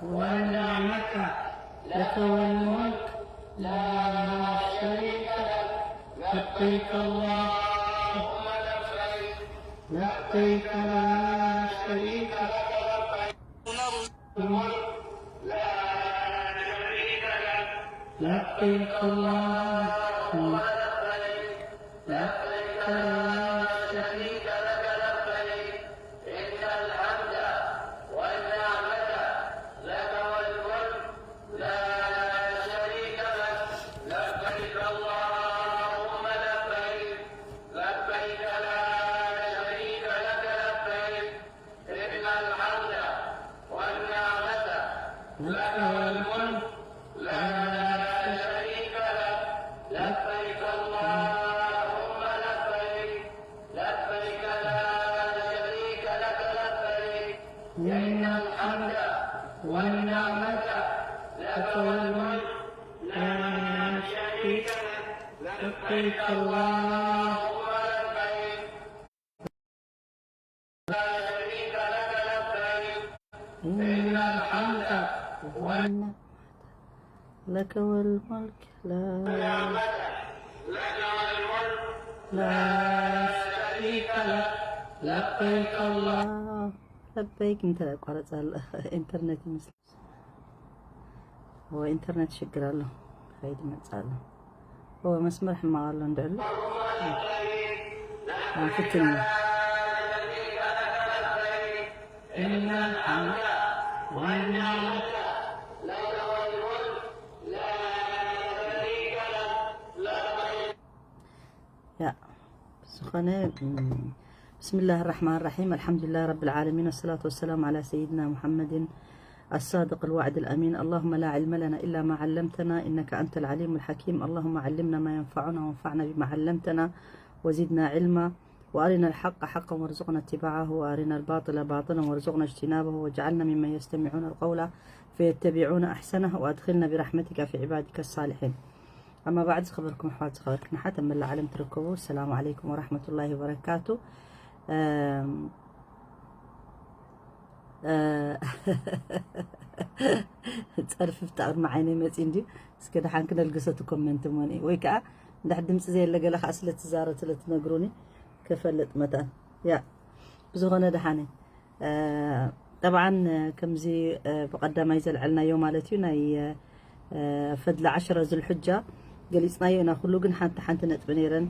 والنعمة لك والملك لا شريك لك. لبيك اللهم لبيك. لبيك لا شريك لك لبيك. الملك لا شريك لك. لبيك اللهم لبيك. لبيك لا شريك لك لبيك. إن الحمد والنعمة لك والملك لا شريك لك. لبيك اللهم لبيك. لبيك لا شريك لك لبيك. إن الحمد والنعمة لك والملك لا شريك لك. لبيك اللهم لبيك. لبيك لا شريك لك لبيك. إن الحمد والنعمة لك والملك لا شريك لك. لبيك اللهم لبيك. لا شريك لك لبيك. إن الحمد والنعمة لك والملك لا والنعمة لك والملك لا شريك لك. لبيك الله لبيك. انت قرأت الانترنت يمسل. هو انترنت شقر له. هاي دي متسألة. هو مسمر حمار له ندعله. فتني. إن الحمد والنعمة لك والملك لا شريك لك. لبيك. يا. سخنة. بسم الله الرحمن الرحيم. الحمد لله رب العالمين، والصلاة والسلام على سيدنا محمد الصادق الوعد الأمين. اللهم لا علم لنا إلا ما علمتنا إنك أنت العليم الحكيم. اللهم علمنا ما ينفعنا وانفعنا بما علمتنا وزدنا علما، وأرنا الحق حقا وارزقنا اتباعه، وأرنا الباطل باطلا وارزقنا اجتنابه، واجعلنا ممن يستمعون القول فيتبعون أحسنه، وأدخلنا برحمتك في عبادك الصالحين. أما بعد، ዝኸበርኩም ኣሕዋት፣ ዝኸበርኩም ኣሓት ኣብ መላእ ዓለም ትርከቡ፣ ሰላም ዓለይኩም ወራሕመቱላሂ ወበረካቱ። ኣም፣ እ፣ ጸርፊ ብጣዕሚ ቅድሚ ዓይነይ መጺ እንድዩ። እስከ ደሓን ክነልግሰ እቲ ኮመንት እሞኒ፣ ወይ ከኣ እንድሕር ድምጺ ዘየለ ገለ ከኣ ስለ ትዛረብ ስለ ትነግሩኒ ከፈልጥ መታን። ያ፣ ብዝኾነ ደሓነ። እ፣ ጠብዓን፣ እ፣ ከምዚ፣ እ፣ ብቐዳማይ ዘልዐልናዮ ማለት እዩ፣ ናይ፣ እ፣ ፈድሊ ዓሽረ ዙልሕጃ ገሊጽናዮ ኢና። ኩሉ ግን ሓንቲ ሓንቲ ነጥቢ ነይረን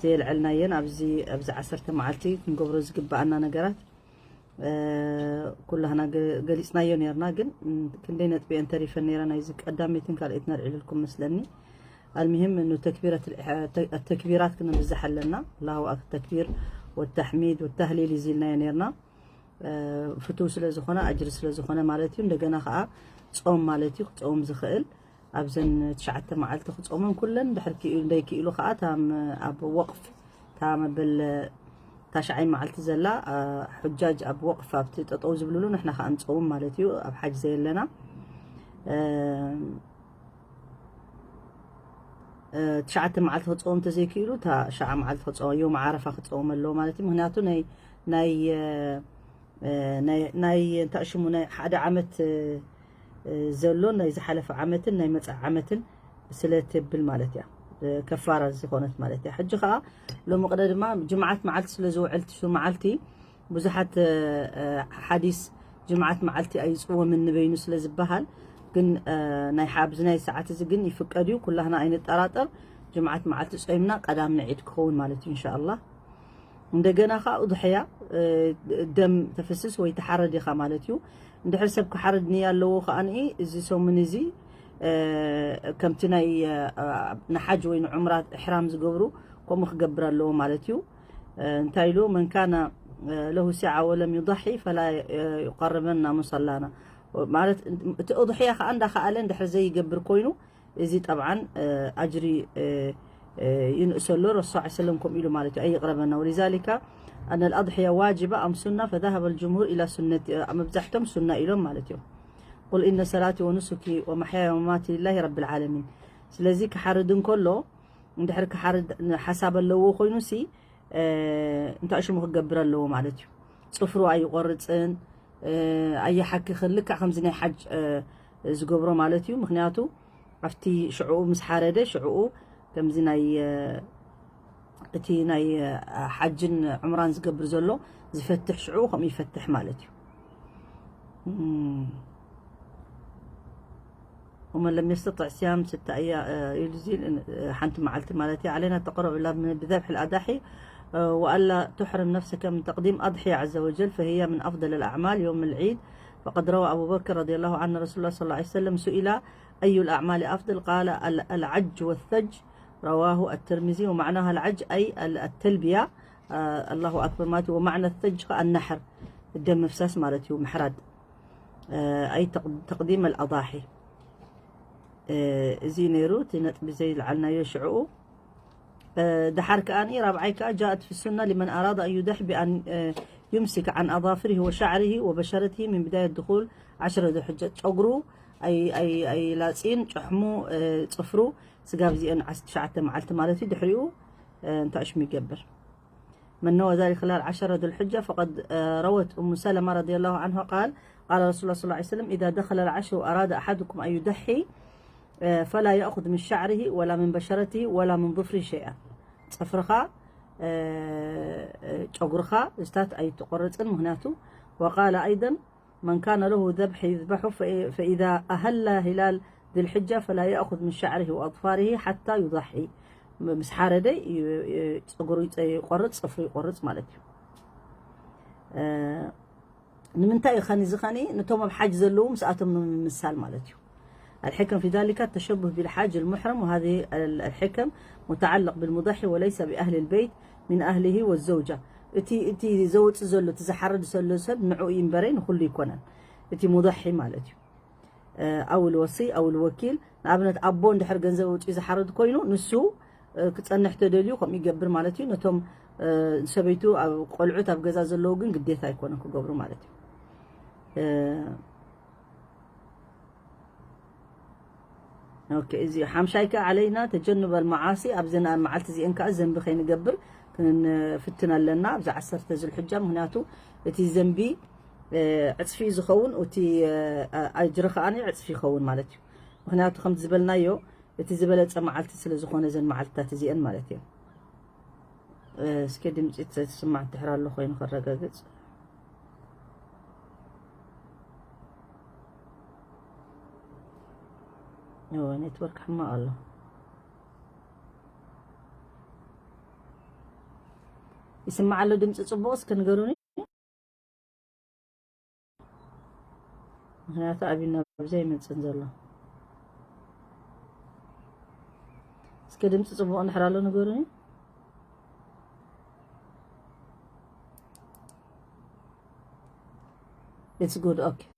ዘየልዐልናየን። ኣብዚ፣ ኣብዚ ዓሰርተ መዓልቲ ክንገብሮ ዝግብኣና ነገራት፣ እ፣ ኩላህና ገ-፣ ገሊጽናዮ ነይርና፣ ግን፣ ም፣ ክንደይ ነጥቢ እየን ተሪፈን ነይረን? ናይዚ ቀዳመይትን ካልኣይትን ኣልዒልልኩም መስለኒ። ኣልሙሂም፣ እኑ ተክቢረት፣ ተ-፣ ተክቢራት ክነብዝሕ ኣለና። ኣላሁ ኣክ-፣ ተክቢር ወተሕሚድ ወተህሊል እዩ ዝልናዮ ነይርና። እ፣ ፍቱው ስለ ዝኾነ፣ ኣጅሪ ስለ ዝኾነ ማለት እዩ። እንደገና ኸኣ ጾም ማለት እዩ፣ ክጾም ዝኽእል ኣብዘን ትሽዓተ መዓልቲ ክጾመን ኩለን፣ ድሕር ክኢሉ፣ እንደይክኢሉ ኸኣ ታም ኣብ ወቕፍ፣ እታ መበል ታሽዓይ መዓልቲ ዘላ፣ እ፣ ሑጃጅ ኣብ ወቕፍ ኣብቲ ጠጠው ዝብልሉ ንሕና ኸኣ ንጾም ማለት እዩ፣ ኣብ ሓጅ ዘየለና። እ፣ እ፣ ትሽዓተ መዓልቲ ክጸወም እንተዘይክኢሉ፣ እታ ሸዓ መዓልቲ ክጸወም፣ ዮም ዓረፋ ክጸወም ኣለዎ ማለት እዩ። ምኽንያቱ ናይ፣ ናይ፣ እ፣ እ፣ ናይ፣ ናይ፣ እንታይ ሽሙ፣ ናይ ሓደ ዓመት፣ እ፣ እ፣ ዘሎን ናይ ዝሓለፈ ዓመትን ናይ መጻኢ ዓመትን ስለ ትብል ማለት እያ። እ፣ ከፋራ ዝኾነት ማለት እያ። ሕጂ ኸኣ ሎሚ ቅነ ድማ ጅምዓት መዓልቲ ስለ ዝውዕል፣ ትሹ መዓልቲ ብዙሓት፣ እ፣ እ፣ ሓዲስ ጅምዓት መዓልቲ ኣይጽወምን ንበይኑ ስለ ዝበሃል፣ ግን፣ እ፣ ናይ ሓ-፣ ኣብዚ ናይ ሰዓት እዚ ግን ይፍቀድ እዩ። ኩላህና ኣይንጠራጠር። ጅምዓት መዓልቲ ጾይምና ቀዳም ንዒድ ክኸውን ማለት እዩ፣ ኢንሻኣላህ። እንደገና ኸኣ ኡድሕያ፣ እ፣ ደም ተፍስስ ወይ ተሓረድ ኢኻ ማለት እዩ። እንድሕር ሰብ ክሓርድ ንያ ኣለዎ ኸኣ፣ እዚ ሰሙን እዚ፣ እ፣ ከምቲ ናይ፣ እ፣ ንሓጅ ወይ ንዑምራ ኢሕራም ዝገብሩ ከምኡ ክገብር ኣለዎ ማለት እዩ። እ፣ እንታይ ኢሉ? መን ካነ፣ እ፣ ለሁ ሲዓ ወለም ዩضሒ ፈላ፣ እ፣ ዩቀርበና ሙሰላና። ማለት እቲ ኡድሕያ ኸኣ እንዳኸኣለ እንድሕር ዘይገብር ኮይኑ፣ እዚ ጠብዓን፣ እ፣ ኣጅሪ፣ እ፣ እ፣ ይንእሰሉ። ረሱል ሰለላሁ ዐለይሂ ወሰለም ከምኡ ኢሉ ማለት እዩ፣ ኣይቕረበና። ወሊዛሊካ ኣነ ኣልኣድሕያ ዋጅባ ኣም ሱና ፈዛሀበ ልጅምሁር ኢላ ሱነት፣ እ፣ መብዛሕቶም ሱና ኢሎም ማለት እዮም። ቁል ኢነ ሰላቲ ወኑሱኪ ወመሕያየ ወመማቲ ሊላሂ ረብል ዓለሚን። ስለዚ ክሓርድ እንከሎ፣ እንድሕር ክሓርድ ሓሳብ ኣለዎ ኮይኑሲ፣ እ፣ እንታይ ሽሙ ክገብር ኣለዎ ማለት እዩ። ጽፍሩ ኣይቆርጽን፣ እ፣ ኣይሓክኽን። ልክዕ ከምዚ ናይ ሓጅ፣ እ፣ ዝገብሮ ማለት እዩ። ምኽንያቱ ኣብቲ ሽዕኡ ምስ ሓረደ፣ ሽዕኡ ከምዚ ናይ፣ እ፣ እቲ ናይ፣ እ፣ ሓጅን ዑምራን ዝገብር ዘሎ ዝፈትሕ ሽዕኡ ከምኡ ይፈትሕ ማለት እዩ። እም። ومن لم يستطع صيام ستة أيام، آه، يجزي، آه، ሓንቲ መዓልቲ ማለት እዩ። علينا التقرب إلى الله بذبح الأضاحي، آه، وألا تحرم نفسك من تقديم أضحية عز وجل، فهي من أفضل الأعمال يوم العيد. فقد روى أبو بكر رضي الله عنه رسول الله صلى الله عليه وسلم سئل: "أي الأعمال أفضل؟" قال: "ال-، العج والثج." رواه الترمذي. ومعناها العج أي ال-، التلبية، آه، الله أكبر ማለት እዩ። ومعنى الثج النحر، ደም ምፍሳስ ማለት እዩ፣ ምሕራድ። آه، أي تق-، تقديم الأضاحي. آه، እዚ ነይሩ እቲ ነጥቢ ዘይልዓልናዮ ሽዕኡ። آه، دحر كأني رابعي كأ جاءت في السنة لمن أراد أن يضحي بأن، آه، يمسك عن أظافره وشعره وبشرته من بداية دخول عشرة ذي الحجة. ጨጉሩ ኣይ-፣ ኣይ-፣ ኣይላፅን፣ ጭሕሙ፣ آه، ፅፍሩ ስጋብ እዚአን ዓሰርተ ትሽዓተ መዓልቲ ማለት እዩ። ድሕሪኡ፣ آه، እንታይ ሽሙ ይገብር؟ من نوى ذلك خلال عشرة ذي الحجة فقد، آه، روت أم سلمة رضي الله عنها قال: قال رسول الله صلى الله عليه وسلم: "إذا دخل العشر وأراد أحدكم أن يضحي، آه، فلا يأخذ من شعره ولا من بشرته ولا من ظفره شيئا." ፅፍርኻ፣ آه، آه، ጨጉርኻ ዝታት ኣይትቆርፅን፣ ምኽንያቱ وقال أيضا: "من كان له ذبح يذبحه، فإ-، فإذا أهل هلال ذي الحجة فلا يأخذ من شعره وأظفاره حتى يضحي." ምስ ሓረደ ይ-፣ ይ-፣ ጸጉሩ ይጸ-፣ ይቆርጽ፣ ጽፍሩ ይቆርጽ ማለት እዩ። እ፣ ንምንታይ እዩ ኸኒ እዚ ኸኒ? ነቶም ኣብ ሓጅ ዘለዉ ምስኣቶም ንምምሳል ማለት እዩ። الحكم في ذلك التشبه بالحاج المحرم، وهذه ال-، الحكم متعلق بالمضحي وليس بأهل البيت من أهله والزوجة. እቲ፣ እቲ ዘውጽእ ዘሎ፣ እቲ ዝሓርድ ዘሎ ሰብ ንዕኡ እዩ እምበረይ ንኹሉ ይኮነን። እቲ ሙضحي ማለት እዩ። እ፣ أو الوصي أو الوكيل። ንኣብነት ኣቦ እንድሕር ገንዘብ ኣውጺኡ ዝሓርድ ኮይኑ ንሱ፣ እ፣ ክጸንሕ ተደልዩ ከምኡ ይገብር ማለት እዩ። ነቶም፣ እ፣ ሰበይቱ ኣብ ቆልዑት ኣብ ገዛ ዘለዉ ግን ግዴታ ኣይኮነን ክገብሩ ማለት እዩ። እ፣ ኦኬ፣ እዚ ሓምሻይ ከኣ علينا تجنب المعاصي። ኣብዚ ና-፣ መዓልቲ እዚአን ከኣ ዘንቢ ከይንገብር ክንፍትን ኣለና ኣብዚ ዓሰርተ ዙልሕጃ። ምኽንያቱ እቲ ዘንቢ፣ እ፣ ዕጽፊ እዩ ዝኸውን፣ እቲ፣ እ፣ ኣጅሪ ከኣ ዕጽፊ ይኸውን ማለት እዩ። ምኽንያቱ ከምቲ ዝበልናዮ እቲ ዝበለጸ መዓልቲ ስለ ዝኾነ እዘን መዓልትታት እዚአን ማለት እዩ። እ፣ እስከ ድምጺ ትስማዕ ትሕር ኣሎ ኮይኑ ከረጋግጽ። እወ፣ ኔትወርክ ሕማቕ ኣሎ። ይስማዕ ኣሎ ድምፂ ጽቡቕ? እስከ ንገሩኒ። ምኽንያቱ ኣብዩ ናብዚ ኣይመጽን ዘሎ። እስከ ድምፂ ጽቡቕ እንድሕር ኣሎ ንገሩኒ። It's good, okay.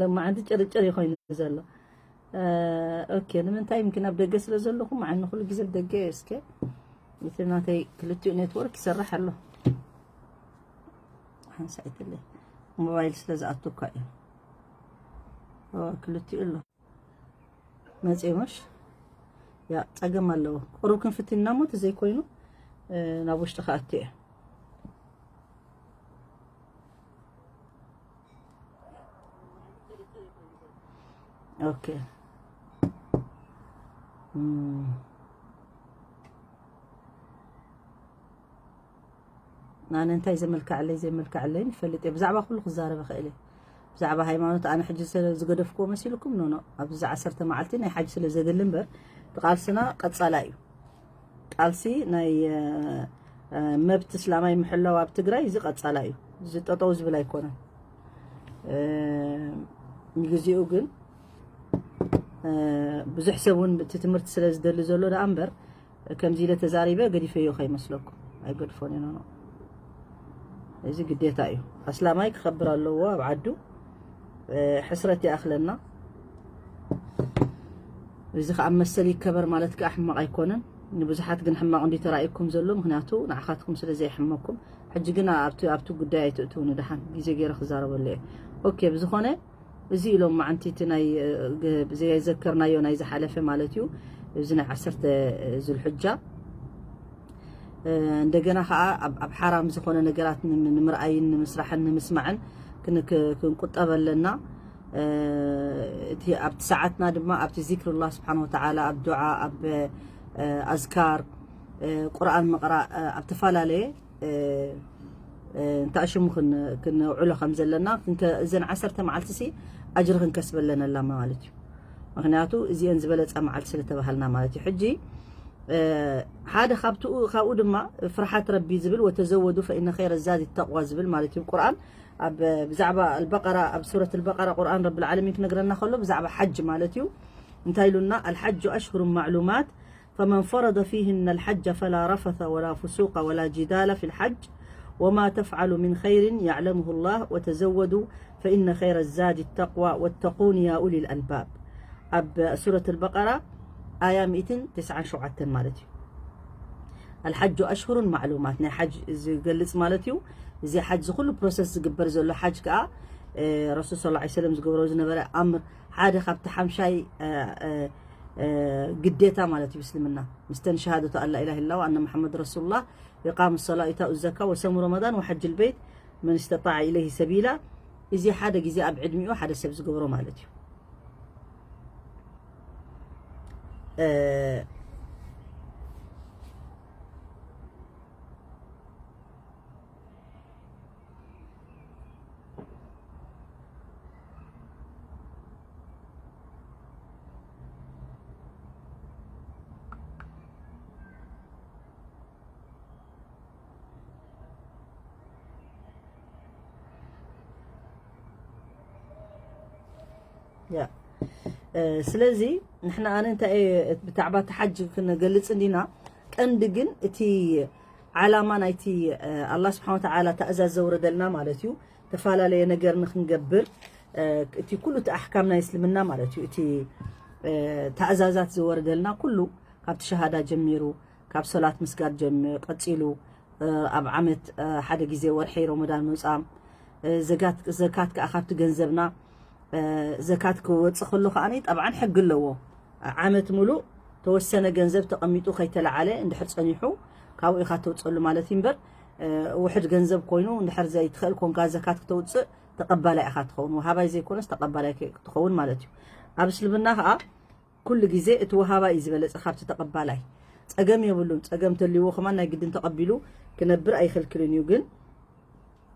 ለማዓንቲ ጭርጭር እዩ ኮይኑ ዘሎ። እ፣ ኦኬ፣ ንምንታይ? ይምክን ኣብ ደገ ስለ ዘለኹ፣ መዓኒ ኩሉ ግዜ ኣብ ደገ እየ። እስከ እቲ ናተይ ክልቲኡ ኔትወርክ ይሰርሕ ኣሎ። ሓንሳኢትለይ ሞባይል ስለ ዝኣቱ እኳ እዩ። ኦ፣ ክልቲኡ ኣሎ። መጽዮምሽ ያ ጸገም ኣለዎ። ቁሩብ ክንፍትና እሞ ተዘይኮይኑ፣ እ፣ ናብ ውሽጢ ክኣቱ እየ። ኦኬ። እም። ኣነ እንታይ ዘመልክዐለይ ዘይመልክዐለይን ይፈልጥ እየ። ብዛዕባ ኩሉ ክዛረብ እኽእል እየ። ብዛዕባ ሃይማኖት ኣነ ሕጂ ስለ ዝገደፍክዎ መሲልኩም? ኖ፣ ኖ። ኣብዚ ዓሰርተ መዓልቲ ናይ ሓጅ ስለ ዘድሊ እምበር፣ እቲ ቃልስና ቀጻላይ እዩ። ቃልሲ ናይ፣ እ፣ እ፣ መብት እስላማይ ምሕላው ኣብ ትግራይ እዚ ቀጻላይ እዩ። እዚ ጠጠው ዝብል ኣይኮነን። እ፣ ንግዜኡ ግን፣ እ፣ ብዙሕ ሰብ እውን እቲ ትምህርቲ ስለ ዝደሊ ዘሎ ደኣ እምበር፣ ከምዚ ኢለ ተዛሪበ ገዲፈዮ ከይመስለኩም። ኣይገድፎን እየ፣ ኖ፣ ኖ። እዚ ግዴታ እዩ። ኣስላማይ ክኸብር ኣለዎ ኣብ ዓዱ። እ፣ ሕስረት ይኣኽለና። እዚ ከኣ መሰል ይከበር ማለት ከኣ ሕማቕ ኣይኮነን። ንብዙሓት ግን ሕማቕ እንዲ ተራእየኩም ዘሎ፣ ምኽንያቱ ንዓኻትኩም ስለ ዘየሕመኩም። ሕጂ ግን ኣብቲ፣ ኣብቲ ጉዳይ ኣይትእትውኒ፣ ደሓን ግዜ ገይረ ክዛረበሉ እየ። ኦኬ፣ ብዝኾነ እዚ ኢሎም መዓንቲ እቲ ናይ፣ እ፣ ግ-፣ ብዘይ ዘከርናዮ ናይ ዝሓለፈ ማለት እዩ። እዚ ናይ ዓሰርተ ዙልሕጃ እንደገና ከዓ ኣብ ሓራም ዝኾነ ነገራት ንምርኣይን ንምስራሕን ንምስማዕን ክንቁጠብ ኣለና። እቲ ኣብቲ ሰዓትና ድማ ኣብቲ ዚክር ላህ ስብሓን ወተዓላ፣ ኣብ ዱዓ፣ ኣብ ኣዝካር፣ ቁርኣን ምቕራእ፣ ኣብ ተፈላለየ እንታይ ሽሙ ክነውዕሎ ከም ዘለና፣ እዘን ዓሰርተ መዓልቲ ሲ ኣጅሪ ክንከስበለን ኣለና ማለት እዩ። ምክንያቱ እዚአን ዝበለፃ መዓልቲ ስለተባሃልና ማለት እዩ። ሕጂ ሓደ ካብኡ ካብኡ ድማ ፍርሓት ረቢ ዝብል ወተዘወዱ ፈኢነ ኸይረ ዛድ ተቅዋ ዝብል ማለት እዩ። ቁርኣን ኣብ ብዛዕባ ኣልበቀራ ኣብ ሱረት ኣልበቀራ ቁርኣን ረብል ዓለሚን ክነግረና ከሎ ብዛዕባ ሓጅ ማለት እዩ። እንታይ ኢሉና? الحج أشهر معلومات فمن فرض فيهن الحج فلا رفث ولا فسوق ولا جدال في الحج وما تفعلوا من خير يعلمه الله وتزودوا فإن خير الزاد التقوى واتقون يا أولي الألباب. ኣብ ሱረት ኣልበቀራ ኣያ ሚእትን ተስዓን ሸውዓተን ማለት እዩ። ኣልሓጁ ኣሽሁሩን ማዕሉማት፣ ናይ ሓጅ ዝገልጽ ማለት እዩ። እዚ ሓጅ ዝኩሉ ፕሮሰስ ዝግበር ዘሎ ሓጅ ከዓ ረሱል ስ ሰለም ዝገብሮ ዝነበረ ኣምር ሓደ ካብቲ ሓምሻይ ግዴታ ማለት እዩ እስልምና፣ ምስተን ሸሃደቱ ኣላ ኢላህ ኢላ ኣነ መሓመድ ረሱሉላህ፣ ኢቃም ሰላ፣ ኢታኡ ዘካ፣ ወሰሙ ረመዳን ወሐጅ ልበይት መን ስተጣዐ ኢለይህ ሰቢላ። እዚ ሓደ ግዜ ኣብ ዕድሚኡ ሓደ ሰብ ዝገብሮ ማለት እዩ። ስለዚ ንሕና ኣነ እንታይ ብዛዕባ እቲ ሓጅ ክንገልጽ እንዲና፣ ቀንዲ ግን እቲ ዓላማ ናይቲ ኣላ ስብሓን ወተዓላ ተእዛዝ ዘውረደልና ማለት እዩ። ተፈላለየ ነገር ንክንገብር እቲ ኩሉ እቲ ኣሕካም ናይ እስልምና ማለት እዩ። እቲ ተእዛዛት ዝወረደልና ኩሉ ካብቲ ሸሃዳ ጀሚሩ፣ ካብ ሰላት ምስጋድ ጀሚሩ ቀፂሉ፣ ኣብ ዓመት ሓደ ግዜ ወርሒ ረመዳን ምውፃም፣ ዘካት ከዓ ካብቲ ገንዘብና ዘካት ክወፅእ ከሎ ከዓ ጠብዓን ሕጊ ኣለዎ። ዓመት ሙሉእ ተወሰነ ገንዘብ ተቐሚጡ ከይተለዓለ እንድሕር ፀኒሑ ካብኡ ኢኻ ተውፅአሉ ማለት እዩ። እምበር ውሕድ ገንዘብ ኮይኑ እንድሕር ዘይትኽእል ኮንካ ዘካት ክተውፅእ ተቐባላይ ኢኻ ትኸውን። ወሃባይ ዘይኮነስ ተቐባላይ ትኸውን ማለት እዩ። ኣብ እስልምና ከዓ ኩሉ ግዜ እቲ ወሃባይ እዩ ዝበለፀ ካብቲ ተቐባላይ። ፀገም የብሉን። ፀገም ተልይዎ ከማን ናይ ግድን ተቐቢሉ ክነብር ኣይኽልክልን እዩ። ግን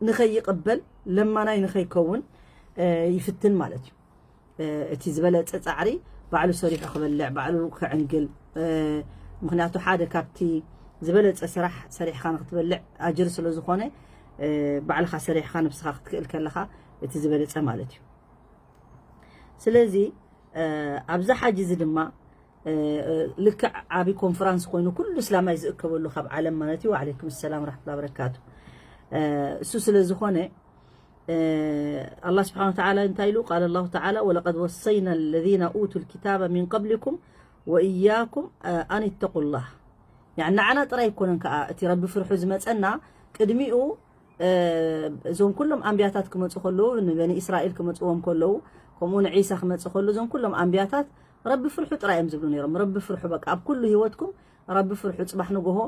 ንኸይቕበል ለማናይ ንኸይከውን ይፍትን ማለት እዩ። እቲ ዝበለፀ ፃዕሪ ባዕሉ ሰሪሑ ክበልዕ፣ ባዕሉ ክዕንግል። ምክንያቱ ሓደ ካብቲ ዝበለፀ ስራሕ ሰሪሕካ ንክትበልዕ ኣጅር ስለዝኾነ ባዕልካ ሰሪሕካ ነብስካ ክትክእል ከለካ እቲ ዝበለፀ ማለት እዩ። ስለዚ ኣብዚ ሓጂ እዚ ድማ ልክዕ ዓብይ ኮንፈራንስ ኮይኑ ኩሉ እስላማይ ዝእከበሉ ካብ ዓለም ማለት እዩ። ወዓለይኩም ሰላም ወራሕመቱላሂ ወበረካቱ። እሱ ስለ ዝኾነ ኣላ ስብሓን ወተዓላ እንታይ ኢሉ? ቃል ኣላሁ ተዓላ ወለቀድ ወሰይና ለዚነ ኡቱ ልኪታበ ሚን ቀብሊኩም ወእያኩም ኣን ተቁላህ። ንዓና ጥራይ ኣይኮነን ከዓ እቲ ረቢ ፍርሑ ዝመፀና፣ ቅድሚኡ እዞም ኩሎም ኣንብያታት ክመፁ ከለዉ፣ ንበኒ እስራኤል ክመፅዎም ከለዉ፣ ከምኡ ንዒሳ ክመፅእ ከሎ እዞም ኩሎም ኣንብያታት ረቢ ፍርሑ ጥራይ እዮም ዝብሉ ነይሮም። ረቢ ፍርሑ በቃ ኣብ ኩሉ ህይወትኩም ረቢ ፍርሑ። ፅባሕ ንጎሆ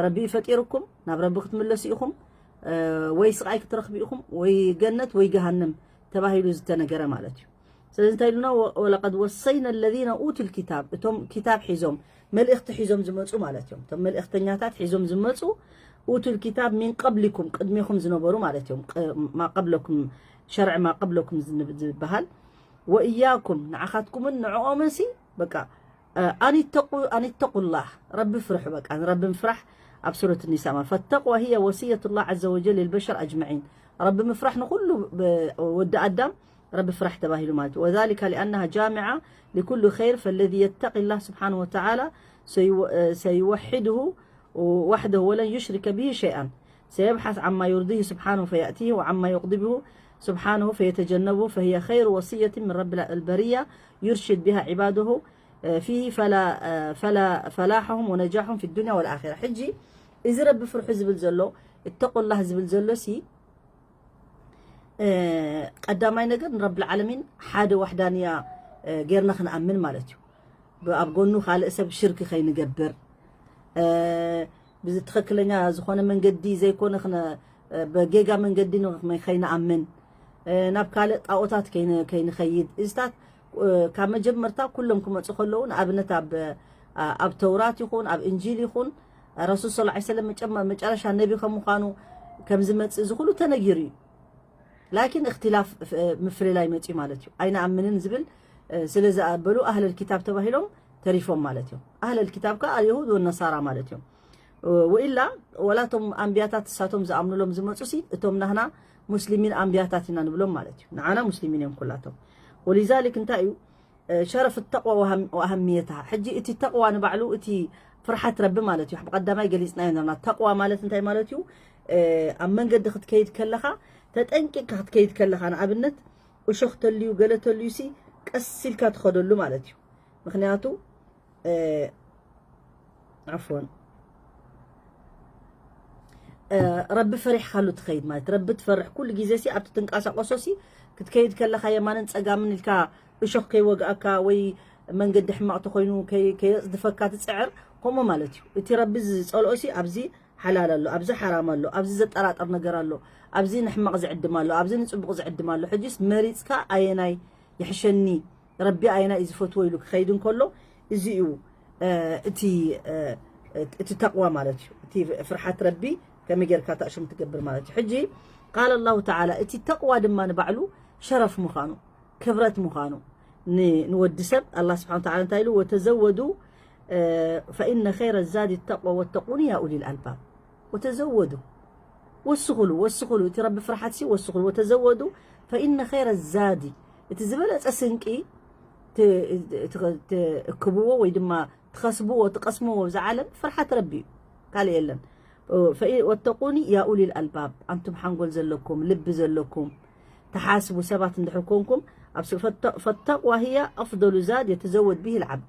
ረቢ እዩ ፈጢርኩም፣ ናብ ረቢ ክትምለሱ ኢኹም፣ ወይ ስቃይ ክትረኽቡ ኢኹም፣ ወይ ገነት ወይ ገሃንም ተባሂሉ ዝተነገረ ማለት እዩ። ስለዚ እንታይ ኢሉና? ወለቀድ ወሰይና ለዚነ ኡቱ ልኪታብ፣ እቶም ኪታብ ሒዞም መልእኽቲ ሒዞም ዝመፁ ማለት እዮም። እቶም መልእኽተኛታት ሒዞም ዝመፁ ኡቱ ልኪታብ ሚን ቀብሊኩም፣ ቅድሜኹም ዝነበሩ ማለት እዮም። ማ ቀብለኩም፣ ሸርዒ ማ ቀብለኩም ዝበሃል ወእያኩም፣ ንዓኻትኩምን ንዕኦምን ሲ በቃ ኣን ተቁላህ፣ ረቢ ፍርሑ። በቃ ንረቢ ምፍራሕ ኣብ ሱረት ኒሳ ማለት ፈተቅዋ ህየ ወስየቱ ላህ ዐዘ ወጀል ልበሸር ኣጅመዒን። ረቢ ምፍራሕ ንኩሉ ወዲ ኣዳም ረቢ ፍራሕ ተባሂሉ ማለት እዩ። وذلك لأنها جامعة لكل خير فالذي يتق الله سبحانه وتعالى سيوحده وحده ولن يشرك به شيئا سيبحث عما يرضيه سبحانه فيأتيه وعما يغضبه سبحانه فيتجنبه فهي خير وصية من رب البرية يرشد بها عباده فيه فلا فلا فلاحهم ونجاحهم في الدنيا والآخرة. ሕጂ እዚ ረቢ ፍርሑ ዝብል ዘሎ እተቁላህ ዝብል ዘሎ ሲ ቀዳማይ ነገር ንረብል ዓለሚን ሓደ ዋሕዳንያ ጌርና ክንኣምን ማለት እዩ። ኣብ ጎኑ ካልእ ሰብ ሽርክ ከይንገብር፣ ብዚ ትኽክለኛ ዝኾነ መንገዲ ዘይኮነ ክነ-፣ በጌጋ መንገዲ ን-፣ ከይንኣምን፣ ናብ ካልእ ጣኦታት ከይን-፣ ከይንኸይድ፣ እዚታት ካብ መጀመርታ ኩሎም ክመፁ ከለዉ፣ ንኣብነት ኣብ፣ ኣብ ተውራት ይኹን ኣብ እንጂል ይኹን ረሱል ሰለላሁ ዐለይሂ ወሰለም መጨመ-፣ መጨረሻ ነቢ ከም ምዃኑ ከም ዝመፅእ እዚ ኩሉ ተነጊሩ እዩ። ላኪን እክትላፍ፣ እ፣ ምፍልላይ መፅዩ ማለት እዩ። ኣይንኣምንን ዝብል፣ እ፣ ስለ ዝኣበሉ ኣህለል ኪታብ ተባሂሎም ተሪፎም ማለት እዮም። ኣህለል ኪታብ ከዓ ኣልየሁድ ወነሳራ ማለት እዮም። እ፣ ወኢላ ወላቶም ኣንቢያታት እሳቶም ዝኣምኑሎም ዝመፁ ሲ እቶም ናህና ሙስሊሚን ኣንቢያታት ኢና ንብሎም ማለት እዩ። ንዓና ሙስሊሚን እዮም ኩላቶም። ወሊዛሊክ እንታይ እዩ፣ እ፣ ሸረፍ ተቅዋ ወሃም-፣ ወኣህምየትሃ። ሕጂ እቲ ተቅዋ ንባዕሉ እቲ ፍርሓት ረቢ ማለት እዩ። ብቐዳማይ ገሊጽናዮ ነርና። ተቅዋ ማለት እንታይ ማለት እዩ? እ፣ ኣብ መንገዲ ክትከይድ ከለኻ ተጠንቂቅካ ክትከይድ ከለኻ፣ ንኣብነት እሾኽ ተልዩ ገለ ተልዩ ሲ ቀስ ኢልካ ትኸደሉ ማለት እዩ። ምኽንያቱ፣ እ፣ ዓፍወን፣ እ፣ ረቢ ፈሪሕካሉ ትኸይድ ማለት፣ ረቢ ትፈርሕ ኩሉ ግዜ ሲ ኣብቲ ትንቀሳቀሶ ሲ ክትከይድ ከለኻ የማንን ጸጋምን ኢልካ እሾኽ ከይወግኣካ ወይ መንገዲ ሕማቕ ተኾይኑ ከይ-፣ ከየጽድፈካ ትጽዕር፣ ከምኡ ማለት እዩ። እቲ ረቢ ዝጸልኦ ሲ ኣብዚ ሓላል ኣሎ፣ ኣብዚ ሓራም ኣሎ፣ ኣብዚ ዘጠራጥር ነገር ኣሎ፣ ኣብዚ ንሕማቕ ዝዕድም ኣሎ፣ ኣብዚ ንጽቡቕ ዝዕድም ኣሎ። ሕጂስ መሪጽካ ኣየናይ ይሕሸኒ፣ ረቢ ኣየናይ እዩ ዝፈትዎ ኢሉ ክኸይድ እንከሎ፣ እዚ እዩ፣ እ፣ እቲ፣ እ፣ እቲ ተቅዋ ማለት እዩ። እቲ ፍርሓት ረቢ ከመይ ጌርካ እታ ሽም ትገብር ማለት እዩ። ሕጂ ቃል ኣላሁ ተዓላ፣ እቲ ተቅዋ ድማ ንባዕሉ ሸረፍ ምዃኑ፣ ክብረት ምዃኑ ን-፣ ንወዲ ሰብ ኣላህ ስብሓነ ወተዓላ እንታይ ኢሉ? "ወተዘወዱ፣ እ፣ ፈኢነ ኸይረ ዛዲ ተቅዋ ወተቁኒ ያ ኡሊል ኣልባብ።" ወተዘወዱ፣ ወስኹሉ፣ ወስኹሉ፣ እቲ ረቢ ፍርሓት ሲ ወስኹሉ። "ወተዘወዱ ፈኢነ ኸይረ ዛዲ"፣ እቲ ዝበለጸ ስንቂ ት-፣ ት-፣ ትእክብዎ ወይ ድማ ትኸስብዎ፣ ትቐስምዎ ኣብዚ ዓለም ፍርሓት ረቢ እዩ። ካልእ የለን። ፈኢ-፣ "ወተቁኒ ያ ኡሊል ኣልባብ"፣ ኣንቱም ሓንጎል ዘለኩም፣ ልቢ ዘለኩም፣ ተሓስቡ ሰባት እንድሕር ኮንኩም፣ ኣብ ስ-፣ ፈተ-፣ "ፈተቅዋ ህያ ኣፍደሉ ዛድ የተዘወድ ቢሂል ዓብድ።"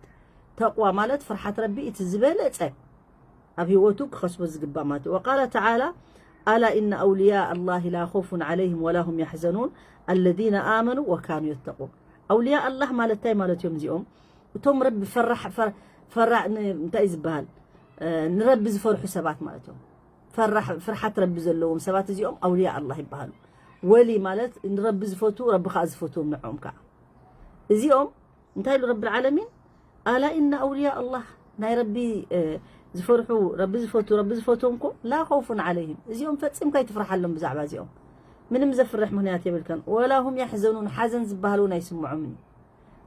ተቅዋ ማለት ፍርሓት ረቢ እቲ ዝበለጸ ኣብ ህይወቱ ክኸስቦ ዝግባእ ማለት እዩ። ወቃለ ተዓላ፣ "ኣላ ኢነ ኣውልያ ኣላሂ ላ ኸውፉን ዓለይሂም ወላ ሁም ያሕዘኑን፣ ኣለዚነ ኣመኑ ወካኑ የተቁን።" ኣውልያ ኣላህ ማለት እንታይ ማለት እዮም እዚኦም? እቶም ረቢ ፈራሕ-፣ ፈር-፣ ፈራ-፣ ን-፣ እንታይ እዩ ዝበሃል? እ፣ ንረቢ ዝፈርሑ ሰባት ማለት እዮም። ፈራሕ-፣ ፍርሓት ረቢ ዘለዎም ሰባት እዚኦም ኣውልያ ኣላህ ይበሃሉ። ወሊ ማለት ንረቢ ዝፈትዉ፣ ረቢ ከዓ ዝፈትዎም ንዕኦም ከዓ። እዚኦም እንታይ ኢሉ ረቢ ዓለሚን? "ኣላ ኢነ ኣውልያ ኣላህ"፣ ናይ ረቢ፣ እ፣ ዝፈርሑ፣ ረቢ ዝፈትዉ፣ ረቢ ዝፈትዎም እኮ፣ "ላ ኸውፉን ዓለይሂም"፣ እዚኦም ፈጺምካ ኣይትፍርሓሎም ብዛዕባ እዚኦም። ምንም ዘፍርሕ ምኽንያት የብልካን። "ወላ ሁም ያሕዘኑን"፣ ሓዘን ዝበሃል እውን ኣይስምዖምን እዩ።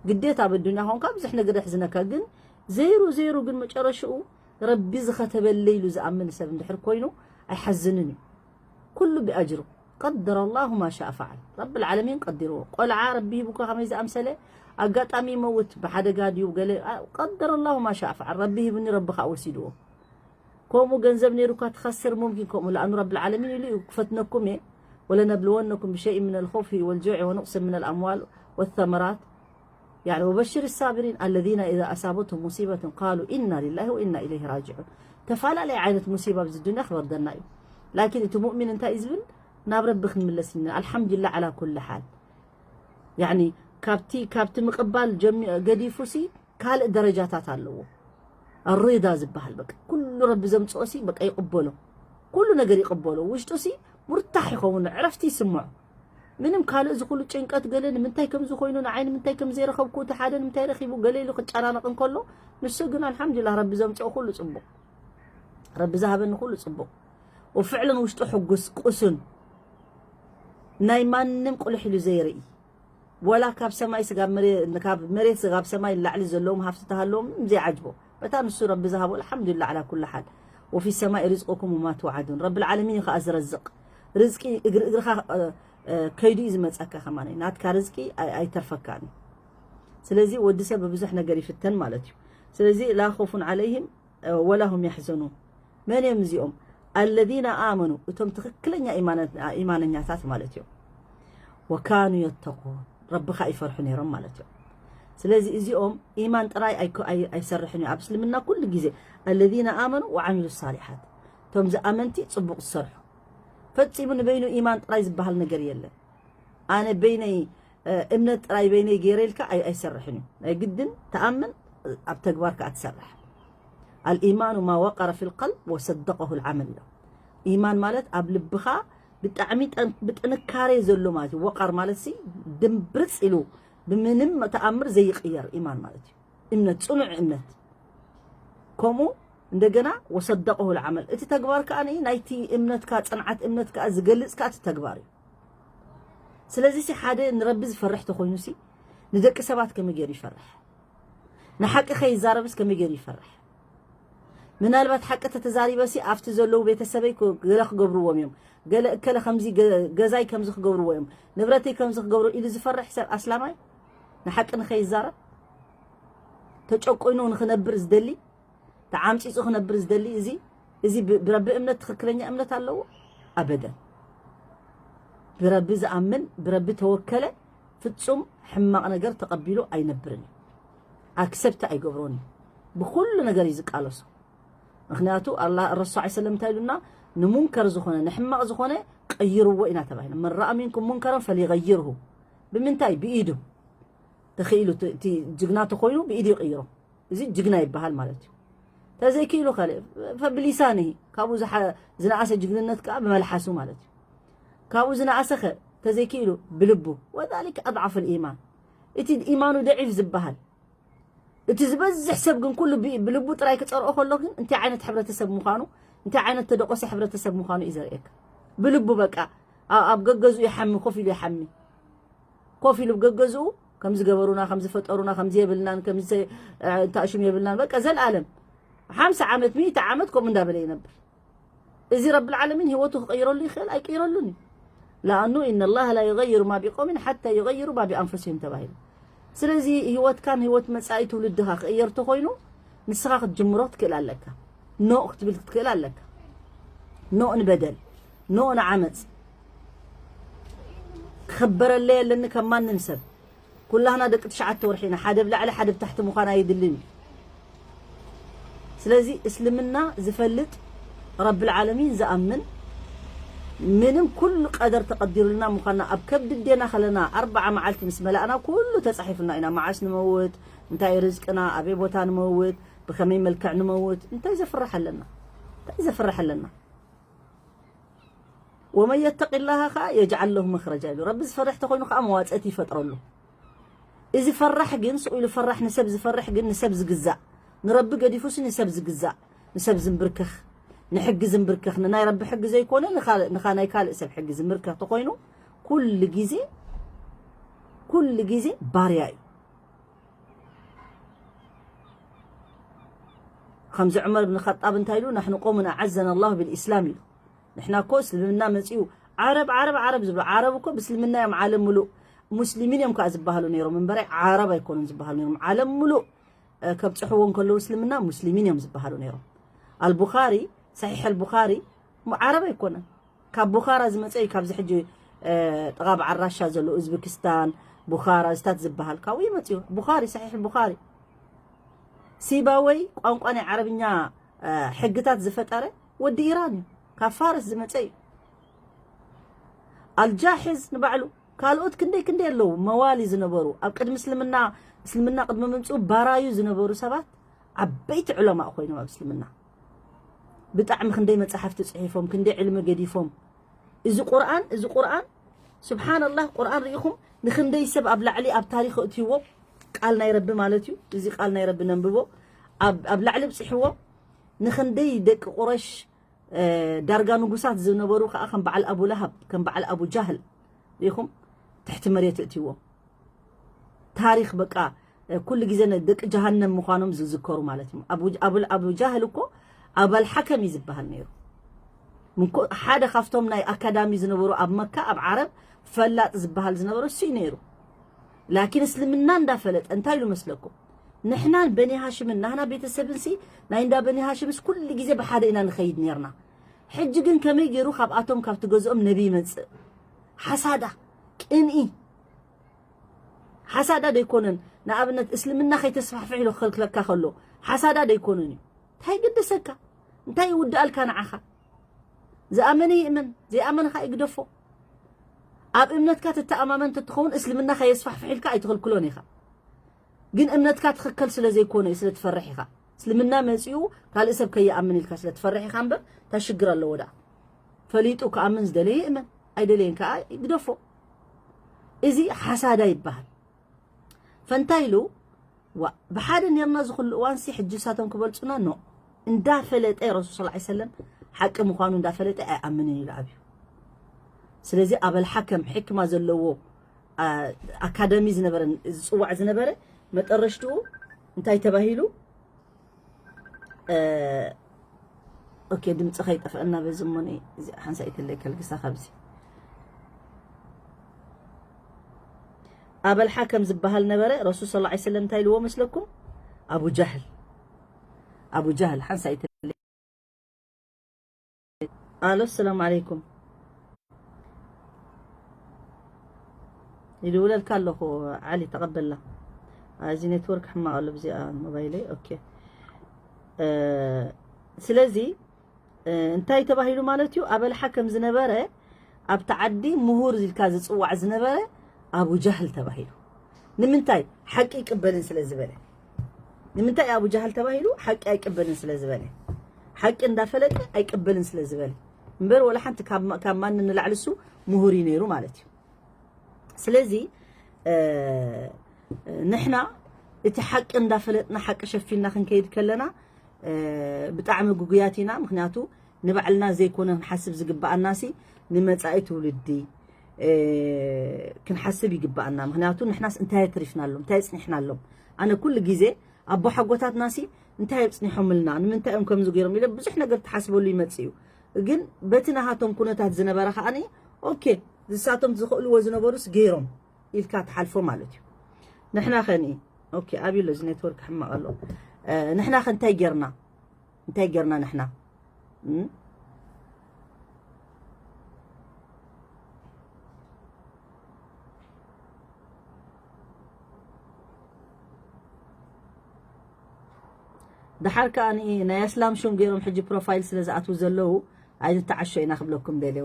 ግዴታ ኣብ ኣዱንያ ኾንካ ብዙሕ ነገር የሕዝነካ፣ ግን ዘይሩ ዘይሩ ግን መጨረሽኡ ረቢ ዝኸተበለይ ኢሉ ዝኣምን ሰብ እንድሕር ኮይኑ ኣይሓዝንን እዩ። ኩሉ ብኣጅሩ። ቀደረ ኣላሁ ማ ሻእ ፈዓል። ረብል ዓለሚን ቀዲርዎ። ቆልዓ ረቢ ሂቡካ ከመይ ዝኣምሰለ፣ ኣጋጣሚ ይመውት፣ ብሓደጋ ድዩ ገለ፣ ኣ-፣ ቀደረ ኣላሁ ማ ሻእ ፈዓል። ረቢ ሂቡኒ፣ ረቢ ከዓ ወሲድዎ። ከምኡ ገንዘብ ነይሩካ ትኸስር፣ ሙምኪን ከምኡ፣ ለኣኑ ረብል ዓለሚን ኢሉ እዩ፣ ክፈትነኩም እየ። ወለነብልወነኩም ብሸይእ ምን ኣልኸውፊ ወልጁዕ ወነቅስ ምን ኣልኣምዋል ወተመራት። ያዕኒ፣ "ወበሽር ሳብሪን ኣለዚነ ኢዛ ኣሳበትሁም ሙሲበቱን ቃሉ ኢና ሊላሂ ወኢና ኢለይሂ ራጅዑን።" ተፈላለየ ዓይነት ሙሲባ ኣብዚ ዱንያ ክወርደና እዩ። ላኪን እቲ ሙእሚን እንታይ እዩ ዝብል? ናብ ረቢ ክንምለስ ኢና። ኣልሓምዱሊላህ ዓላ ኩሊ ሓል። ያዕኒ፣ ካብቲ፣ ካብቲ ምቕባል ጀሚ-፣ ገዲፉሲ ካልእ ደረጃታት ኣለዎ። ኣሪዳ ዝበሃል፣ በቃ፣ ኩሉ ረቢ ዘምጽኦ ሲ፣ በቃ፣ ይቕበሎ። ኩሉ ነገር ይቕበሎ። ውሽጡ ሲ፣ ሙርታሕ ይኸውን፣ ዕረፍቲ ይስምዖ። ምንም ካልእ እዚ ኩሉ ጭንቀት ገለ ንምንታይ ከምዚ ኮይኑ፣ ንዓይ ንምንታይ ከም ዘይረኸብኩ፣ እቲ ሓደ ንምንታይ ረኺቡ፣ ገለ ኢሉ ክጨናነቕ እንከሎ፣ ንሱ ግን ኣልሓምዱሊላህ ረቢ ዘምጽኦ ኩሉ ጽቡቕ። ረቢ ዝሃበኒ ኩሉ ጽቡቕ። ወፍዕለን ውሽጡ ሕጉስ፣ ቁሱን፣ ናይ ማንም ቁልሕ ኢሉ ዘይርኢ፣ ወላ ካብ ሰማይ ስጋብ መሬ-፣ ካብ መሬት ስጋብ ሰማይ ንላዕሊ ዘለዎም ሃፍቲ ተሃለዎም ዘይዓጅቦ። በታ ንሱ ረቢ ዝሃቦ፣ ኣልሓምዱሊላህ ዓላ ኩሊ ሓል። "ወፊ ሰማኢ ሪዝቁኩም ወማ ትውዓዱን።" ረብል ዓለሚን እዩ ከኣ ዝረዝቕ። ርዝቂ እግሪ እግርኻ፣ እ፣ እ፣ ከይዱ እዩ ዝመጸካ ከማን። ናትካ ርዝቂ ኣይ-፣ ኣይተርፈካን እዩ። ስለዚ ወዲ ሰብ ብብዙሕ ነገር ይፍተን ማለት እዩ። ስለዚ ላ ኸውፉን ዓለይሂም፣ እ፣ ወላ ሁም ያሕዘኑን። መን እዮም እዚኦም? ኣለዚነ ኣመኑ፣ እቶም ትኽክለኛ ኢማነ-፣ ኢማነኛታት ማለት እዮም። ወካኑ የተቁን፣ ረቢ ኸኣ ይፈርሑ ነይሮም ማለት እዮም። ስለዚ እዚኦም ኢማን ጥራይ ኣይኮ-፣ ኣይ-፣ ኣይሰርሕን እዩ። ኣብ እስልምና ኩሉ ግዜ ኣለዚነ ኣመኑ ወዓሚሉ ሳሊሓት፣ እቶም ዝኣመንቲ ጽቡቕ ዝሰርሑ። ፈጺሙ ንበይኑ ኢማን ጥራይ ዝበሃል ነገር የለን። ኣነ በይነይ፣ እ፣ እምነት ጥራይ በይነይ ገይረ ኢልካ ኣይ-፣ ኣይሰርሕን እዩ። ናይ ግድን ተኣምን፣ ኣብ ተግባር ከኣ ትሰርሕ። الإيمان ما وقر في القلب وصدقه العمل ኢሎም። ኢማን ማለት ኣብ ልብኻ ብጣዕሚ ጠን- ብጥንካሬ ዘሎ ማለት እዩ። ወቃር ማለት ሲ ድምብርፅ ኢሉ ብምንም ተኣምር ዘይቅየር ኢማን ማለት እዩ። እምነት፣ ፅኑዕ እምነት። ከምኡ እንደገና ወሰደቀሁ ልዓመል፣ እቲ ተግባር ከዓ ናይቲ እምነትካ፣ ፅንዓት እምነት ከዓ ዝገልፅ ከዓ እቲ ተግባር እዩ። ስለዚ ሲ ሓደ ንረቢ ዝፈርሕ ተኮይኑ ሲ ንደቂ ሰባት ከመይ ገይሩ ይፈርሕ? ንሓቂ ከይዛረብስ ከመይ ገይሩ ይፈርሕ? ምናልባት ሓቂ ተተዛሪበ ሲ ኣብቲ ዘለዉ ቤተሰበይ ገለ ክገብርዎም እዮም፣ ገለ እከለ ከምዚ ገ- ገዛይ ከምዚ ክገብርዎ እዮም፣ ንብረተይ ከምዚ ክገብሩ ኢሉ ዝፈርሕ ሰብ ኣስላማይ ንሓቂ ንኸይዛረብ ተጨቁኑ ንኽነብር ዝደሊ፣ ተዓምፂፁ ክነብር ዝደሊ፣ እዚ እዚ ብ- ብረቢ እምነት ትኽክለኛ እምነት ኣለዎ? ኣበደን። ብረቢ ዝኣምን፣ ብረቢ ተወከለ፣ ፍፁም ሕማቕ ነገር ተቐቢሉ ኣይነብርን እዩ። ኣክሰፕት ኣይገብሮን እዩ። ብኩሉ ነገር እዩ ዝቃለሶ። ምክንያቱ ኣላ ረሱ ዓ ሰለም እንታይ ኢሉና? ንሙንከር ዝኾነ ንሕማቕ ዝኾነ ቀይርዎ ኢና ተባሂሉ። መን ረኣ ሚንኩም ሙንከረን ፈሊገይርሁ። ብምንታይ? ብኢዱ። ተኽኢሉ እቲ ጅግና ተኮይኑ ብኢዱ ይቕይሮ። እዚ ጅግና ይበሃል ማለት እዩ። ተዘይክኢሉ ካልእ ፈብሊሳኒ፣ ካብኡ ዝሓ- ዝነኣሰ ጅግንነት ከዓ ብመልሓሱ ማለት እዩ። ካብኡ ዝነኣሰ ከ ተዘይክኢሉ ብልቡ። ወዛሊክ ኣድዓፍ ልኢማን፣ እቲ ኢማኑ ደዒፍ ዝበሃል። እቲ ዝበዝሕ ሰብ ግን ኩሉ ብ- ብልቡ ጥራይ ክፀርኦ ከሎ ግን እንታይ ዓይነት ሕብረተሰብ ምዃኑ፣ እንታይ ዓይነት ተደቆሰ ሕብረተሰብ ምዃኑ እዩ ዘርእየካ። ብልቡ በቃ ኣ- ኣብ ገገዝኡ ይሓሚ፣ ኮፍ ኢሉ ይሓሚ። ኮፍ ኢሉ ገገዝኡ ከም ዝገበሩና፣ ከም ዝፈጠሩና፣ ከም የብልናን ከም እንታሽም የብልናን፣ በቃ ዘልኣለም ሓምሳ ዓመት፣ ሚእቲ ዓመት ከምኡ እንዳበለ ይነብር። እዚ ረብል ዓለሚን ህይወቱ ክቕይረሉ ይኽእል ኣይቅይረሉን እዩ። ለኣኑ ኢነ ላህ ላ ዩገይሩ ማ ቢቆሚን ሓታ ዩገይሩ ማ ቢኣንፍሲህም ተባሂሉ። ስለዚ ህይወትካን ህይወት መፃኢ ትውልድኻ ክቕየር ተኮይኑ ንስኻ ክትጅምሮ ክትክእል ኣለካ። ኖእ ክትብል ክትክእል ኣለካ። ኖእ ንበደል፣ ኖእ ንዓመፅ። ክኽበረለይ ኣለኒ ከም ማንም ሰብ። ኩላህና ደቂ ትሽዓተ ወርሒ ኢና። ሓደ ብላዕሊ ሓደ ብታሕቲ ምዃን ኣይድልን እዩ። ስለዚ እስልምና ዝፈልጥ ረብል ዓለሚን ዝኣምን ምንም ኩሉ ቀደር ተቐዲሩልና ምዃንና ኣብ ከብዲ ዴና ከለና ኣርባዓ መዓልቲ ምስ መላእና ኩሉ ተፃሒፉና ኢና። መዓስ ንመውት፣ እንታይ ርዝቅና፣ ኣበይ ቦታ ንመውት፣ ብኸመይ መልክዕ ንመውት፣ እንታይ ዘፍርሕ ኣለና? እንታይ ዘፍርሕ ኣለና? ወመን የተቂ ላሃ ከዓ የጅዓል ለሁ መኽረጃ ኢሉ። ረቢ ዝፈርሕ ተኮይኑ ከዓ መዋፅእቲ ይፈጥረሉ። እዚ ፈራሕ ግን ስቕ ኢሉ ፈራሕ፣ ንሰብ ዝፈርሕ ግን ንሰብ ዝግዛእ፣ ንረቢ ገዲፉሲ ንሰብ ዝግዛእ፣ ንሰብ ዝንብርከኽ፣ ንሕጊ ዝንብርከኽ፣ ንናይ ረቢ ሕጊ ዘይኮነ ንኻልእ- ንኻ ናይ ካልእ ሰብ ሕጊ ዝንብርከኽ ተኮይኑ ኩሉ ግዜ ኩሉ ግዜ ባርያ እዩ። ከምዚ ዑመር ብን ኸጣብ እንታይ ኢሉ? ናሕኑ ቆሙን ኣዓዘና ኣላሁ ብልኢስላም ኢሉ። ንሕና እኮ እስልምና መፂኡ ዓረብ ዓረብ ዓረብ ዝብሉ ዓረብ እኮ ብእስልምና እዮም ዓለም ምሉእ ሙስሊሚን እዮም ከዓ ዝበሃሉ ነይሮም እምበረ ዓረብ ኣይኮኑን ዝበሃሉ ነይሮም። ዓለም ምሉእ እ፣ ከብፅሕዎ እንከለዉ እስልምና ሙስሊሚን እዮም ዝበሃሉ ነይሮም። ኣልቡኻሪ፣ ሰሒሕ ኣልቡኻሪ ሙ- ዓረብ ኣይኮነን። ካብ ቡኻራ ዝመፀ እዩ። ካብዚ ሕጂ እ፣ ጥቓ በዓል ራሻ ዘሎ ኡዝብክስታን፣ ቡኻራ፣ እዚታት ዝበሃል ካብኡ ይመፅኡ። ቡኻሪ፣ ሰሒሕ ቡኻሪ። ሲባወይ ቋንቋ ናይ ዓረብኛ እ፣ ሕግታት ዝፈጠረ ወዲ ኢራን እዩ። ካብ ፋርስ ዝመፀ እዩ። ኣልጃሕዝ ንባዕሉ ካልኦት ክንደይ ክንደይ ኣለዉ መዋሊ ዝነበሩ ኣብ ቅድሚ እስልምና እስልምና ቅድሚ ምምፅኡ ባራዩ ዝነበሩ ሰባት ዓበይቲ ዑለማእ ኮይኖም ኣብ እስልምና ብጣዕሚ ክንደይ መፅሓፍቲ ፅሒፎም ክንደይ ዕልሚ ገዲፎም እዚ ቁርኣን እዚ ቁርኣን ስብሓንላህ ቁርኣን ርኢኹም ንክንደይ ሰብ ኣብ ላዕሊ ኣብ ታሪክ እትይዎ ቃል ናይ ረቢ ማለት እዩ እዚ ቃል ናይ ረቢ ነንብቦ ኣብ ኣብ ላዕሊ ብፅሕዎ ንክንደይ ደቂ ቁረሽ ዳርጋ ንጉሳት ዝነበሩ ከዓ ከም በዓል ኣቡ ለሃብ ከም በዓል ኣቡ ጃህል ሪኢኹም ትሕቲ መሬት እእትይዎም ታሪክ በቃ ኩሉ ግዜ ደቂ ጀሃነም ምኳኖም ዝዝከሩ ማለት እዩ ኣቡ ጃህል እኮ ኣባል ሓከም እዩ ዝበሃል ነይሩ ሓደ ካብቶም ናይ ኣካዳሚ ዝነበሩ ኣብ መካ ኣብ ዓረብ ፈላጥ ዝበሃል ዝነበረ እሱ እዩ ነይሩ ላኪን እስልምና እንዳፈለጠ እንታይ ኢሉ መስለኩም ንሕናን በኒ ሃሽምን ናህና ቤተሰብን ሲ ናይ እንዳ በኒ ሃሽምስ ኩሉ ግዜ ብሓደ ኢና ንኸይድ ነርና ሕጂ ግን ከመይ ገይሩ ካብኣቶም ካብቲ ገዝኦም ነቢ ይመጽእ ሓሳዳ ቅንኢ ሓሳዳ ደይኮነን ንኣብነት እስልምና ከይተስፋሕፍሕ ኢሉ ክኸልክለካ ከሎ ሓሳዳ ደይኮነን እዩ እንታይ ግድሰካ እንታይ ይውድኣልካ ንዓኻ ዝኣመነ ይእመን ዘይኣመንኻ ይግደፎ ኣብ እምነትካ ትተኣማመን ተትኸውን እስልምና ከየስፋሕፍሕ ኢልካ ኣይትኽልክሎን ኢኻ ግን እምነትካ ትኽክል ስለ ዘይኮነ እዩ ስለ ትፈርሕ ኢኻ እስልምና መጺኡ ካልእ ሰብ ከይኣምን ኢልካ ስለ ትፈርሕ ኢኻ እምበር፣ እንታይ ሽግር ኣለዎ ደኣ? ፈሊጡ ክኣምን ዝደለየ ይእመን፣ ኣይደለየን ከኣ ይግደፎ። እዚ ሓሳዳ ይበሃል። ፈንታይ ኢሉ፣ ዋ፣ ብሓደ ኔርና ዝኹሉ እዋንሲ ሕጂ እሳቶም ክበልጹና ኖ። እንዳፈለጠ ረሱል ሰለላሁ ዐለይሂ ወሰለም ሓቂ ምዃኑ እንዳፈለጠ ኣይኣምንን ኢሉ ኣብዩ። ስለዚ ኣበል ሓከም ሕክማ ዘለዎ፣ ኣ-፣ ኣካደሚ ዝነበረ፣ ዝጽዋዕ ዝነበረ መጠረሽትኡ እንታይ ተባሂሉ? እ፣ ኦኬ፣ ድምፂ ከይጠፍአና በዚ እሞ፣ እዚኣ ሓንሳእ ይተለይ ከልግሳ ካብዚ። ኣበል ሓከም ዝበሃል ነበረ። ረሱል ሰለላሁ ዐለይሂ ወሰለም እንታይ ኢልዎ መስለኩም? ኣቡ ጃህል። ኣቡ ጃህል ሓንሳእ ይተለይ። ኣሎ፣ ሰላም ዓለይኩም። ይድውለልካ ኣለኹ ዓሊ፣ ተቐበላ። እዚ ኔትወርክ ሕማቕ ኣሎ ብዚኣ ሞባይለይ። ኦኬ። እ፣ ስለዚ፣ እ፣ እንታይ ተባሂሉ ማለት እዩ? ኣበል ሓከም ዝነበረ ኣብቲ ዓዲ ምሁር ኢልካ ዝጽዋዕ ዝነበረ ኣቡ ጃህል ተባሂሉ። ንምንታይ? ሓቂ ይቅበልን ስለ ዝበለ። ንምንታይ ኣቡ ጃህል ተባሂሉ? ሓቂ ኣይቅበልን ስለ ዝበለ። ሓቂ እንዳፈለጠ ኣይቅበልን ስለ ዝበለ። እምበር ወላ ሓንቲ ካብ ማ-፣ ካብ ማንም ንላዕሊ እሱ ምሁር እዩ ነይሩ ማለት እዩ። ስለዚ፣ እ፣ ንሕና እቲ ሓቂ እንዳፈለጥና ሓቂ ሸፊንና ክንከይድ ከለና፣ እ፣ ብጣዕሚ ጉጉያት ኢና። ምኽንያቱ ንባዕልና ዘይኮነ ክንሓስብ ዝግበኣናሲ ንመጻኢ ትውልዲ፣ እ፣ ክንሓስብ ይግበኣና። ምኽንያቱ ንሕናስ እንታይ ኣትሪፍናሎም? እንታይ ኣጽኒሕናሎም? ኣነ ኩሉ ግዜ ኣቦ ሓጎታትናሲ እንታይ ኣጽኒሖምልና? ንምንታይ እዮም ከምዚ ገይሮም? ኢለ ብዙሕ ነገር ትሓስበሉ ይመጽእ እዩ። ግን በቲ ናሃቶም ኩነታት ዝነበረ ከኣኒ፣ ኦኬ፣ ዝሳቶም ዝኽእልዎ ዝነበሩስ ገይሮም ኢልካ ትሓልፎ ማለት እዩ። ንሕና ኸኒ፣ ኦኬ፣ ኣብዩ ኣሎ፣ እዚ ኔትወርክ ሕማቕ ኣሎ። እ፣ ንሕና ኸ እንታይ ጌርና? እንታይ ጌርና ንሕና? እም? ደሓር ከኣ ን-፣ ናይ ኣስላም ሹም ገይሮም ሕጂ ፕሮፋይል ስለ ዝኣትዉ ዘለዉ ኣይንተዓሾ ኢና ክብለኩም ደልየ።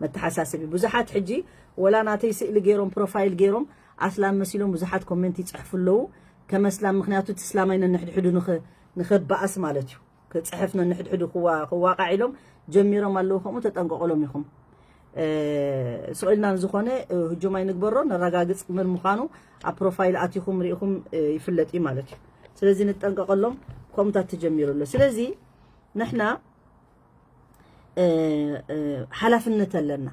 መተሓሳስቢ ብዙሓት ሕጂ ወላ ናተይ ስእሊ ገይሮም ፕሮፋይል ገይሮም ኣስላም መሲሎም ብዙሓት ኮሜንት ይጽሕፉ ኣለዉ። ከም ኣስላም ምኽንያቱ እቲ እስላማይ ነንሕድሕዱ ንኽ-፣ ንኸባኣስ ማለት እዩ። ክጽሕፍ ነንሕድሕዱ ክዋ-፣ ክዋቃዕ ኢሎም ጀሚሮም ኣለዉ። ከምኡ ተጠንቀቑሎም ኢኹም። እ፣ ስቕ ኢልና ንዝኾነ፣ እ፣ ህጁም ኣይንግበሮ፣ ነረጋግጽ መን ምዃኑ ኣብ ፕሮፋይል ኣቲኹም ርኢኹም፣ እ፣ ይፍለጥ እዩ ማለት እዩ። ስለዚ ንጠንቀቐሎም፣ ከምኡታት ተጀሚሩ ኣሎ። ስለዚ ንሕና፣ እ፣ እ፣ ሓላፍነት ኣለና።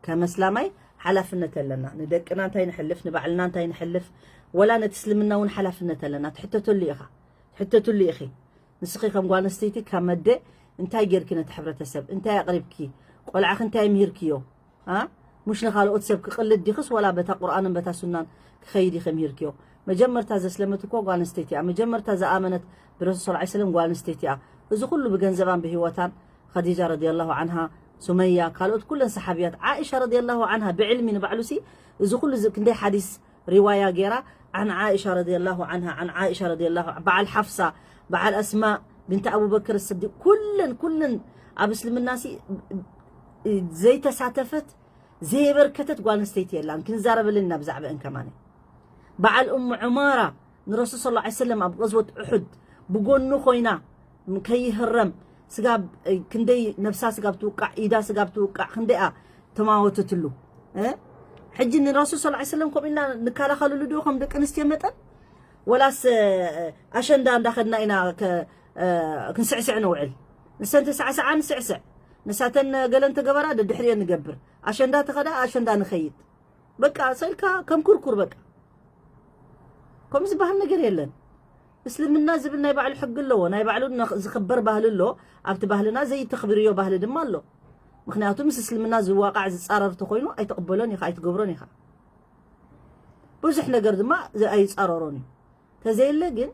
ከም ኣስላማይ ሓላፍነት ኣለና። ንደቅና እንታይ ንሕልፍ፣ ንባዕልና እንታይ ንሕልፍ፣ ወላ ነቲ እስልምና እውን ሓላፍነት ኣለና። ትሕተተሉ ኢኻ፣ ትሕተትሉ ኢኺ። ንስኺ ከም ጓል ኣንስተይቲ ካብ መደ እንታይ ጌርኪ ነቲ ሕብረተሰብ? እንታይ ኣቕሪብኪ? ቆልዓኺ እንታይ ምሂርክዮ? ኣ? ሙሽ ንኻልኦት ሰብ ክቕልድ ዲኽስ ወላ በታ ቁርኣንን በታ ሱናን ክኸይድ ኢኺ ምሂርክዮ? መጀመርታ ዘስለመት እኮ ጓል ኣንስተይቲ እያ። መጀመርታ ዝኣመነት ብረሱል ሰለላሁ ዐለይሂ ወሰለም ጓል ኣንስተይቲ እያ። እዚ ኩሉ ብገንዘባን ብህይወታን፣ ኸዲጃ ረዲየላሁ ዐንሃ፣ ሱመያ፣ ካልኦት ኩለን ሰሓብያት፣ ዓኢሻ ረዲየላሁ ዐንሃ ብዕልሚ ንባዕሉሲ እዚ ኩሉ ዚ-፣ ክንደይ ሓዲስ ሪዋያ ገይራ፣ عن عائشة رضي الله عنها، عن عائشة رضي الله ع-، በዓል ሓፍሳ፣ በዓል ኣስማእ ብንት ኣቡበክር ስዲቅ፣ ኩለን፣ ኩለን ኣብ እስልምናሲ ዘይተሳተፈት፣ ዘየበርከተት ጓል ኣንስተይቲ የላን። ክንዛረበለን ኢና ብዛዕባአን ከማነ። በዓል እሙ ዑማራ ንረሱል ሰለላሁ ዐለይሂ ወሰለም ኣብ ገዝወት ኡሑድ ብጎኑ ኮይና ከይህረም ስጋብ፣ ክንደይ ነብሳ ስጋብ ትውቃዕ፣ ኢዳ ስጋብ ትውቃዕ፣ ክንደይኣ ተማወተትሉ። እ? ሕጂ ንረሱል ሰለላሁ ዐለይሂ ወሰለም ከምኡ ኢልና ንከላኸለሉ ዶ ከም ደቂ ኣንስትዮ መጠን? ወላስ፣ እ፣ ኣሸንዳ እንዳኸድና ኢና ከ-፣ እ፣ ክንስዕስዕ ነውዕል? ንሰን ተሳዕስዓ ንስዕስዕ፣ ንሳተን ገለን ተገበራ ደድሕሪኤን ንገብር። ኣሸንዳ ተኸዳ ኣሸንዳ ንኸይድ። በቃ ሰልካ ከም ኩርኩር በቃ። ከምኡ ዝበሃል ነገር የለን። እስልምና ዝብል ናይ ባዕሉ ሕጊ ኣለዎ። ናይ ባዕሉ ነኽ-፣ ዝኽበር ባህሊ ኣሎ። ኣብቲ ባህልና ዘይተኽብርዮ ባህሊ ድማ ኣሎ። ምኽንያቱ ምስ እስልምና ዝዋቃዕ ዝጻረር ተኾይኑ ኣይትቕበሎን ኢኻ፣ ኣይትገብሮን ኢኻ። ብዙሕ ነገር ድማ ዝ-፣ ኣይጻረሮን እዩ። ተዘየለ ግን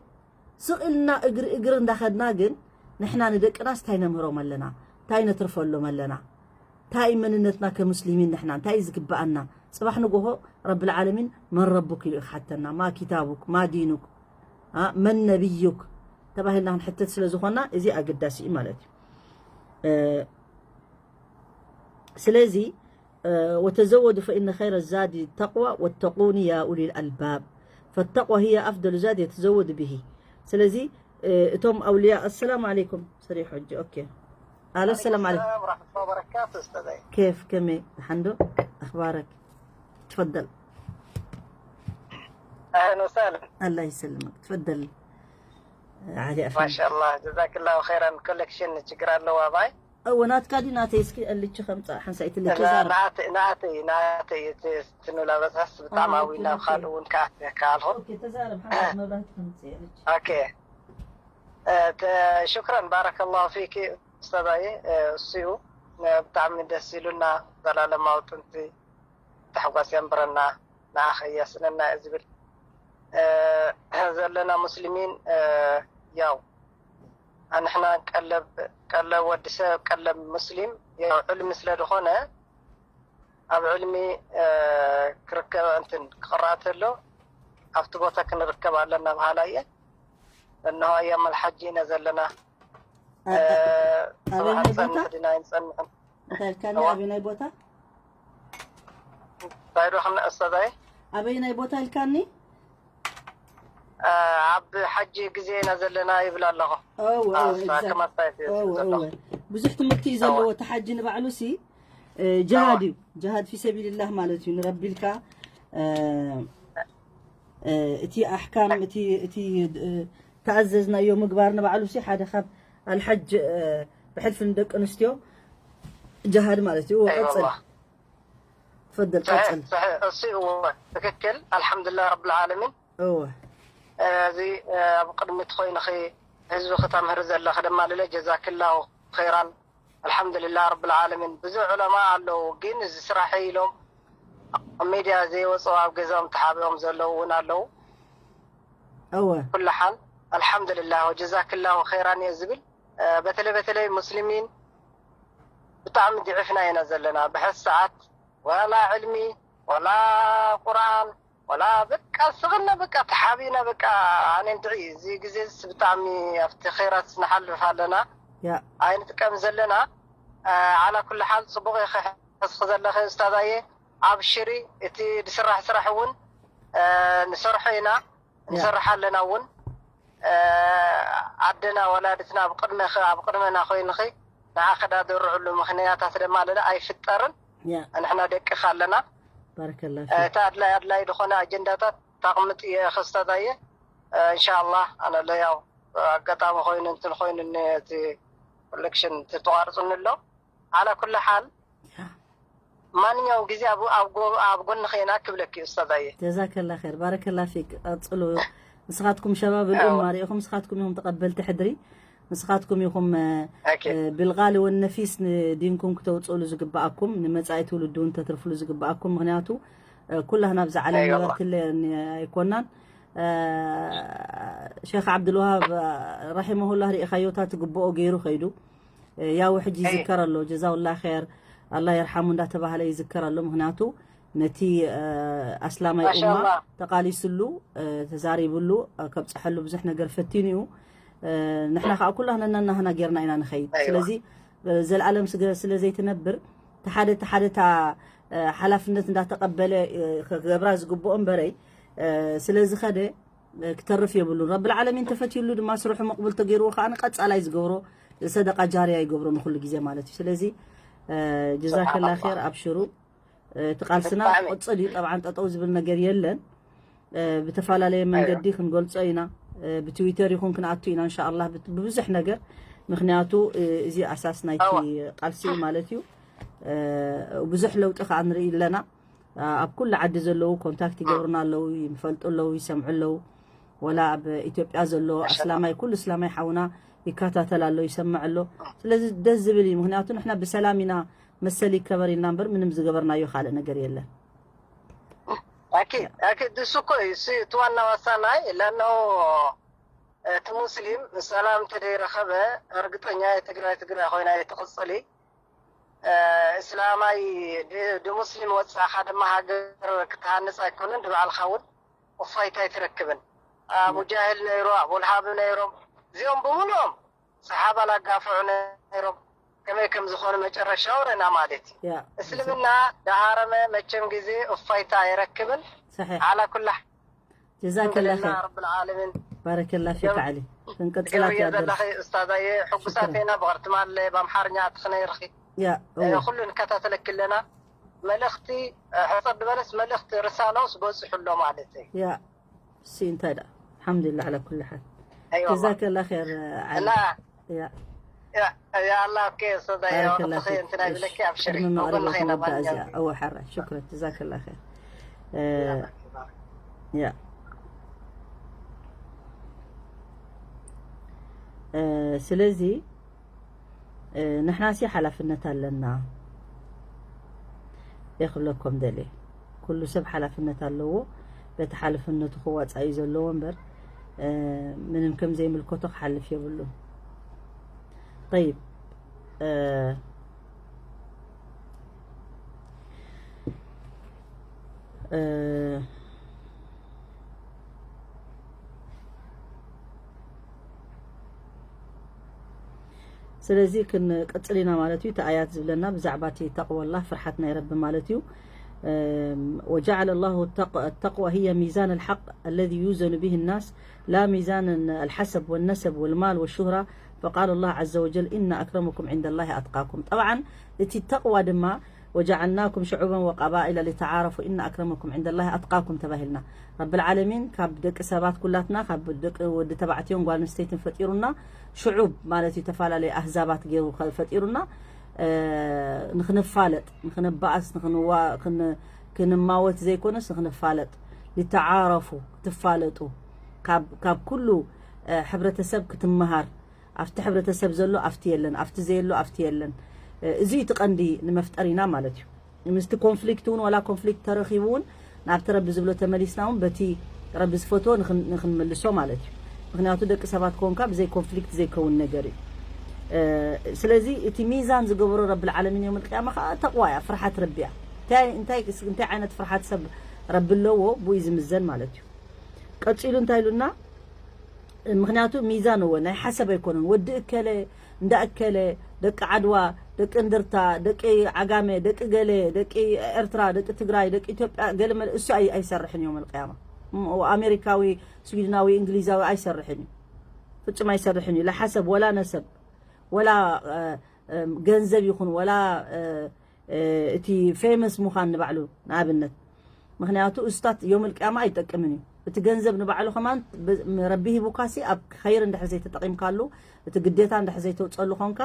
ስቕ ኢልና እግሪ እግሪ እንዳኸድና ግን ንሕና ንደቅናስ እንታይ ነምህሮም ኣለና? እንታይ ነትርፈሎም ኣለና? እንታይ መንነትና ከሙስሊሚን ንሕና? እንታይ እዩ ዝግበኣና? ጽባሕ ንጎሆ ረብል ዓለሚን መን ረቡክ ኢሉ ክሓተና፣ ማ ኪታቡክ፣ ማ ዲኑክ፣ አ፣ መን ነቢዩክ ተባሂልና ክንሕተት ስለ ዝኾና እዚ ኣገዳሲ እዩ ማለት እዩ። እ፣ ስለዚ፣ እ፣ وتزودوا فإن خير الزاد التقوى واتقون يا أولي الألباب. فالتقوى هي أفضل زاد يتزود به. ስለዚ፣ እቶም ኣውልያ። ኣሰላሙ ዓለይኩም። ሰሪሑ ሕጂ። ኦኬ። ኣሎ፣ ሰላም ዓለይኩም። ሰላም ورحمة الله وبركاته أستاذي. كيف كمي حندو؟ أخبارك؟ تفضل. أهلا وسهلا. الله يسلمك، تفضل. علي ما أفندي. شاء الله، جزاك الله خيرا. ኮሌክሽን ችግር ኣለዋ ባይ እወ፣ ናትካ ድዩ ናተይ? እስኪ እልቺ ከምፃእ ሓንሳእ ይትልኪ ዛረብ። ናተይ ናተይ ናተይ እቲ ትንብላ በፅሕስ ብጣዕሚ ኣዎ፣ ኣዊና ትልኪ። ካልእ እውን ከኣትካ ኣልኹ ኦኬ፣ ተዛረብ ሓንሳእ መብራህቲ ከምፅእ እልቺ። ኦኬ እ፣ ተ- ሽክረን ባረከላሁ ፊኪ ኡስታዛዬ። እ፣ እሱ እዩ እ፣ ብጣዕሚ ደስ ኢሉና። ዘላለማዊ ጥንቲ ተሕጓስ የንብረና። ንኣኸ እያስነና እየ ዝብል እ፣ ዘለና ሙስሊሚን እ፣ ያው ኣንሕና ቀለብ ቀለብ ወዲ ሰብ ቀለብ ሙስሊም ያው ዕልሚ ስለ ዝኾነ ኣብ ዕልሚ እ፣ ክርከብ እንትን ክቕራእ ተሎ ኣብቲ ቦታ ክንርከብ ኣለና በሃላ እየ። እንሆ ኣያም ኣልሓጂ ኢና ዘለና። ኣ- እ፣ ኣ- ኣበይ ጽባሕ ናይ ቦታ? ንጸንሕ ድና ይንጸንሕን እንታይ ኢልካኒ? እዋ። ኣበይ ናይ ቦታ? እንታይ ዶ ክነ ኡስታዛይ? ኣበይ ናይ ቦታ ኢልካኒ? እ፣ ኣብ ሓጂ ግዜ ኢና ዘለና ይብል ኣለኹ። እወ፣ እወ፣ ኣሳ exact። ከም ኣስተያየት እዩ እወ፣ ዘለኹ። እወ። ብዙሕ ትምህርቲ እዩ ዘለዎ። እቲ ሓጂ ንባዕሉ ሲ እ፣ ጅሃድ እዩ። ጅሃድ ፊ ሰቢልላህ ማለት እዩ። ንረቢ ኢልካ እ፣ እ፣ እቲ ኣሕካም እቲ እቲ እ፣ ተኣዘዝናዮ ምግባር ንባዕሉ ሲ ሓደ ካብ ኣልሓጅ እ፣ ብሕልፊ ንደቂ ኣንስትዮ ጅሃድ ማለት እዩ። እወ፣ ኣይ ቀጽል። والله. ተፈደል صحيح ቀጽል። صحيح እሱ እወ ትክክል። ኣልሓምዱሊላህ ረብል ዓለሚን። እወ። እዚ ኣብ ቅድሚት ኮይንኺ ህዝቢ ክተምህሪ ዘለኺ ድማ ልለ ጀዛክላሁ ኸይራን። ኣልሓምዱሊላህ ረብል ዓለሚን። ብዙሕ ዑለማ ኣለዉ ግን እዚ ስራሕ ኢሎም ኣብ ሚድያ ዘይወፅኡ ኣብ ገዛኦም ተሓቢኦም ዘለዉ እውን ኣለዉ። እወ። ኩሉ ሓል ኣልሓምዱሊላህ ወጀዛክላሁ ኸይራን እየ ዝብል። እ፣ በተለይ በተለይ ሙስሊሚን ብጣዕሚ ድዒፍና ኢና ዘለና። ብሐዚ ሰዓት ዋላ ዕልሚ ዋላ ቁርኣን ዋላ በቃ ስኽና በቃ ተሓቢና በቃ ኣነ እንድዒ እዚ ግዜስ ብጣዕሚ ኣብቲ ኸይራት ንሓልፍ ኣለና ያ ኣይንጥቀም ዘለና። እ፣ ዓላ ኩሉ ሓል ፅቡቕ ኢኺ ሕስኺ ዘለኺ ኡስታዛየ። ኣብሽሪ እቲ ዝስራሕ ስራሕ እውን እ፣ ንሰርሖ ኢና ንሰርሕ ኣለና እውን እ፣ ኣደና ወላድትና ኣብ ቅድመ ኣብ ቅድመና ኮይንኺ ንዓ ከዳደርዕሉ ምኽንያታት ድማ ኣለና ኣይፍጠርን። ያ ንሕና ደቅኻ ኣለና። ባረከላ እ፣ እቲ ኣድላይ ኣድላይ ዝኾነ ኣጀንዳታት ታቕምጥ እየ ኸስታታየ። እንሻላ ኣነ ለያው ኣጋጣሚ ኮይኑ እንትን ኮይኑ እቲ ኮሌክሽን ተቋርፁኒ ኣሎ። ዓላ ኩሉ ሓል ያ ማንኛውም ግዜ ኣብ ኣብ ጎ- ኣብ ጎንኺ ኢና ክብለኪ ኡስታዛየ። ጀዛከላ ኸይር ባረከላ ፊክ። ቀጽሉ። ንስኻትኩም ሸባብ ኣዎ። ልኡማ ሪኢኹም ንስኻትኩም ኢኹም ተቐበልቲ ሕድሪ። ንስኻትኩም ኢኹም እ፣ ኦኬ እ፣ ብልቓሊ ወነፊስ ንዲንኩም ክተውፅእሉ ዝግበኣኩም፣ ንመጻኢ ትውልዲ እውን ተትርፍሉ ዝግበኣኩም። ምክንያቱ እ፣ ኩላህና ኣብዚ ዓለም ኣይዋ ነበርቲ ለ- ን- ኣይኮናን። እ፣ ሸኽ ዓብድልዋሃብ እ፣ ረሒመሁላህ ርኢኻዮ እታ ትግብኦ ገይሩ ኸይዱ። እ፣ ያው ሕጂ ኣይ ይዝከር ኣሎ። ጀዛውላ ኸይር ኣላ የርሓሙ እንዳተባህለ ይዝከር ኣሎ። ምክንያቱ ነቲ እ፣ ኣስላማይ ኡማ ማሻላ ተቃሊስሉ እ፣ ተዛሪብሉ እ፣ ከብፀሐሉ ብዙሕ ነገር ፈቲኑ እዩ። እ፣ ንሕና ከዓ ኩላህና እናናህና ጌርና ኢና ንኸይድ። ኣይዋ ስለዚ እ፣ ዘልኣለም ስገ- ስለ ዘይትነብር ተሓደ ተሓደ እታ እ፣ ሓላፍነት እንዳተቀበለ እ፣ ክገብራ ዝግብኦ እምበረይ እ፣ ስለ ዝኸደ እ፣ ክተርፍ የብሉን። ረብል ዓለሚን ተፈትዩሉ ድማ ስርሑ መቕቡል ተገይርዎ ከዓ ንቀፃላይ ዝገብሮ ሰደቃ ጃርያ ይገብሮ ንኩሉ ግዜ ማለት እዩ። ስለዚ እ፣ ጀዛከላ ስብሓንላ ኸይር ኣብሽሩ። እ፣ እቲ ቃልስና ብጣዕሚ ክቕፅል እዩ። ጠብዓን ጠጠው ዝብል ነገር የለን። እ፣ ብተፈላለየ ኣይዋ መንገዲ ክንገልፆ ኢና። እ፣ ብትዊተር ይኹን ክንኣቱ ኢና እንሻኣላህ ብት- ብብዙሕ ነገር። ምክንያቱ እ፣ እዚ ኣሳስ ናይቲ ኣዋ ቃልሲ እዩ ማለት እዩ። እ፣ ብዙሕ ለውጢ ከዓ ንርኢ ኣለና። እ፣ ኣብ ኩሉ ዓዲ ዘለዉ ኮንታክት እም፣ ይገብሩና ኣለዉ፣ ይፈልጡ ኣለዉ፣ ይሰምዑ ኣለዉ። ወላ ኣብ ኢትዮጵያ ዘሎ ማሻላ ኣስላማይ ኩሉ እስላማይ ሓውና ይከታተል ኣሎ፣ ይሰምዕ ኣሎ። ስለዚ ደስ ዝብል እዩ። ምክንያቱ ንሕና ብሰላም ኢና መሰል ይከበር ኢልና እምበር ምንም ዝገበርናዮ ካልእ ነገር የለን። ኣኪድ ኣኪድ እሱ እኮ እዩ እሱ እቲ ዋና ዋሳናይ ለነው እቲ ሙስሊም ሰላም ተደይረኸበ እርግጠኛ ትግራይ ትግራይ ኮይና እየ ትቕፅሊ። እ፣ እስላማይ ድ- ድሙስሊም ወፃእኻ ድማ ሃገር ክትሃንፅ ኣይኮነን ድባዕልኻ እውን እፎይታ ኣይትረክብን። ኣቡ ጃህል ነይሩ ኣቡልሃብ ነይሮም እዚኦም ብምሉኦም ሰሓባ ላጋፍዑ ነይሮም ከመይ ከም ዝኾኑ መጨረሻው ረና ማለት እዩ። ያ እስልምና ደሃረመ መቸም ግዜ እፎይታ ኣይረክብን። ሰሒሕ። ዓላ ኩላ ጀዛከላ الحمد لله ኸይር። رب العالمين ባረከላ ፊክ ዓሊ። ክንቅጽላት ትገብርዮ እያ ደርፊ። ዘለኺ ኡስታዛየ፣ ሕጉሳት ሽክረን። ኢና። ብቕርትማ ኣለ ብኣምሓርኛ ትኽነይ ርኺ ያ እወ ኩሉ ንከታተለኪ ኣለና። መልእኽቲ ሕፀር ዝበለስ መልእኽቲ ርሳናውስ በፂሑ ኣሎ ማለት እዩ። ያ እሲ እንታይ ደኣ። الحمد لله على كل حال. ኣይዋ جزاك الله خير. እና ያ ያ- ያ ኣላ ኦኬ ኡስታዛየ بارك الله ወቅትኺ فيك. እንትና ይብለኪ ኣብ ሽሪ ቅድሚ መቕሪብ ወጎንኺ ኢና ክንወዳእ ማንኛውም እዚኣ እወ ሓራይ ሽክረን جزاك الله خير. ያ ያ ስለዚ ንሕናሲ ሓላፍነት ኣለና። ክብለኩም ደልየ ኩሉ ሰብ ሓላፍነት ኣለዎ። በቲ ሓላፍነቱ ክዋፃእ እዩ ዘለዎ እምበር ምንም ከም ዘይምልከቶ ክሓልፍ የብሉን። طيب ስለዚ ክንቅፅል ኢና ማለት እዩ። እቲ ኣያት ዝብለና ብዛዕባ እቲ ተቕወላ ፍርሓት ናይ ረቢ ማለት እዩ። وجعل الله التقوى هي ميزان الحق الذي يوزن به الناس لا ميزان الحسب والنسب والمال والشهرة فقال الله عز وجل إن أكرمكم عند الله أتقاكم. طبعا እቲ ተቕዋ ድማ وجعلناكم شعوبا وقبائل لتعارفوا إن أكرمكم عند الله أتقاكم ተባሂልና። ረብል ዓለሚን ካብ ደቂ ሰባት ኩላትና ካብ ደቂ ወዲ ተባዕትዮን ጓል ኣንስተይትን ፈጢሩና ሽዑብ ማለት እዩ ተፈላለየ ኣህዛባት ገይሩ ፈጢሩና ንክንፋለጥ ንክንባኣስ ክንማወት ዘይኮነስ ንክንፋለጥ ሊተዓረፉ ክትፋለጡ ካብ ኩሉ ሕብረተሰብ ክትመሃር ኣብቲ ሕብረተሰብ ዘሎ ኣብቲ የለን ኣብቲ ዘየሎ ኣብቲ የለን እዚ እቲ ቀንዲ ንመፍጠር ኢና ማለት እዩ ምስቲ ኮንፍሊክት እውን ዋላ ኮንፍሊክት ተረኪቡ እውን ናብቲ ረቢ ዝብሎ ተመሊስና እውን በቲ ረቢ ዝፈትዎ ንክንምልሶ ማለት እዩ ምክንያቱ ደቂ ሰባት ኮንካ ብዘይ ኮንፍሊክት ዘይከውን ነገር እዩ ስለዚ እቲ ሚዛን ዝገበሮ ረቢ ዓለሚን ዮም ቅያማ ከዓ ተቕዋ እያ ፍርሓት ረቢ እያ እንታይ ዓይነት ፍርሓት ሰብ ረቢ ኣለዎ ብኡ ዝምዘን ማለት እዩ ቀፂሉ እንታይ ኢሉና ምክንያቱ ሚዛን እወ ናይ ሓሰብ ኣይኮነን ወዲ እከለ እንዳ እከለ ደቂ ዓድዋ ደቂ እንድርታ ደቂ ዓጋመ ደቂ ገለ ደቂ ኤርትራ ደቂ ትግራይ ደቂ ኢትዮጵያ ገለ መለ እሱ ኣይሰርሕን እዮም ኣልቅያማ ኣሜሪካዊ ስዊድናዊ እንግሊዛዊ ኣይሰርሕን እዩ ፍጹም ኣይሰርሕን እዩ ለሓሰብ ወላ ነሰብ ወላ ገንዘብ ይኹን ወላ እቲ ፌመስ ምዃን ንባዕሉ ንኣብነት ምክንያቱ እስታት ዮም ልቅያማ ኣይጠቅምን እዩ እቲ ገንዘብ ንባዕሉ ከማን ረቢ ሂቡካሲ ኣብ ኸይር እንድሕር ዘይተጠቂምካሉ እቲ ግዴታ እንድሕር ዘይተውፀሉ ኾንካ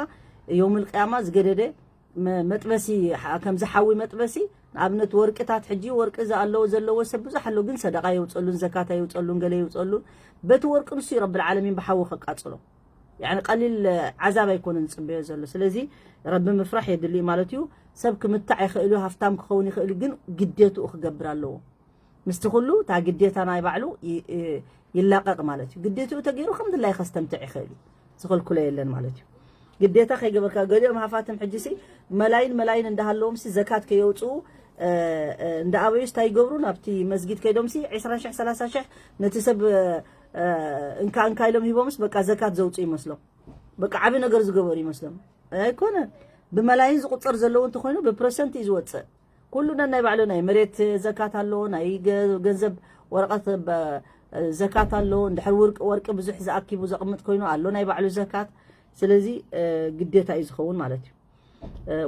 ዮም ልቅያማ ዝገደደ መጥበሲ ከምዚ ሓዊ መጥበሲ ንኣብነት ወርቅታት ሕጂ ወርቂ ዝኣለዎ ዘለዎ ሰብ ብዙሕ ኣሎ ግን ሰደቃ የውፀሉን ዘካት የውፀሉን ገለ የውፀሉን በቲ ወርቂ ንሱ ረብል ዓለሚን ብሓዊ ከቃፅሎ ያኒ ቀሊል ዓዛብ ኣይኮነን ዝፅበዮ ዘሎ ስለዚ ረቢ ምፍራሕ የድሊ ማለት እዩ ሰብ ክምታዕ ይኽእል እዩ ሃፍታም ክኸውን ይኽእል እዩ ግን ግዴትኡ ክገብር ኣለዎ ምስቲ ኩሉ እታ ግዴታ ናይ ባዕሉ ይላቀቅ ማለት እዩ ግዴትኡ ተገይሩ ከም ድላይ ከስተምትዕ ይኽእል እዩ ዝኸልኩሎ የለን ማለት እዩ ግዴታ ከይገበርካ ገሊኦም ሃፋትም ሕጂ ሲ መላይን መላይን እንዳሃለዎም ሲ ዘካት ከየውፅኡ እንዳ ኣበዩስ እንታይ ይገብሩ ናብቲ መስጊድ ከይዶም ሲ ዕስራ ሽሕ ሰላሳ ሽሕ ነቲ ሰብ እንካ እንካ ኢሎም ሂቦምስ በቃ ዘካት ዘውፅኡ ይመስሎም በቃ ዓቢ ነገር ዝገበሩ ይመስሎም ኣይኮነ ብመላይን ዝቁፀር ዘለዉ እንተኮይኑ ብፕረሰንት እዩ ዝወፅእ ኩሉ ነናይ ባዕሉ ናይ መሬት ዘካት ኣሎ ናይ ገንዘብ ወረቀት ዘካት ኣሎ እንድሕር ወርቂ ብዙሕ ዝኣኪቡ ዘቕምጥ ኮይኑ ኣሎ ናይ ባዕሉ ዘካት ስለዚ ግዴታ እዩ ዝኸውን ማለት እዩ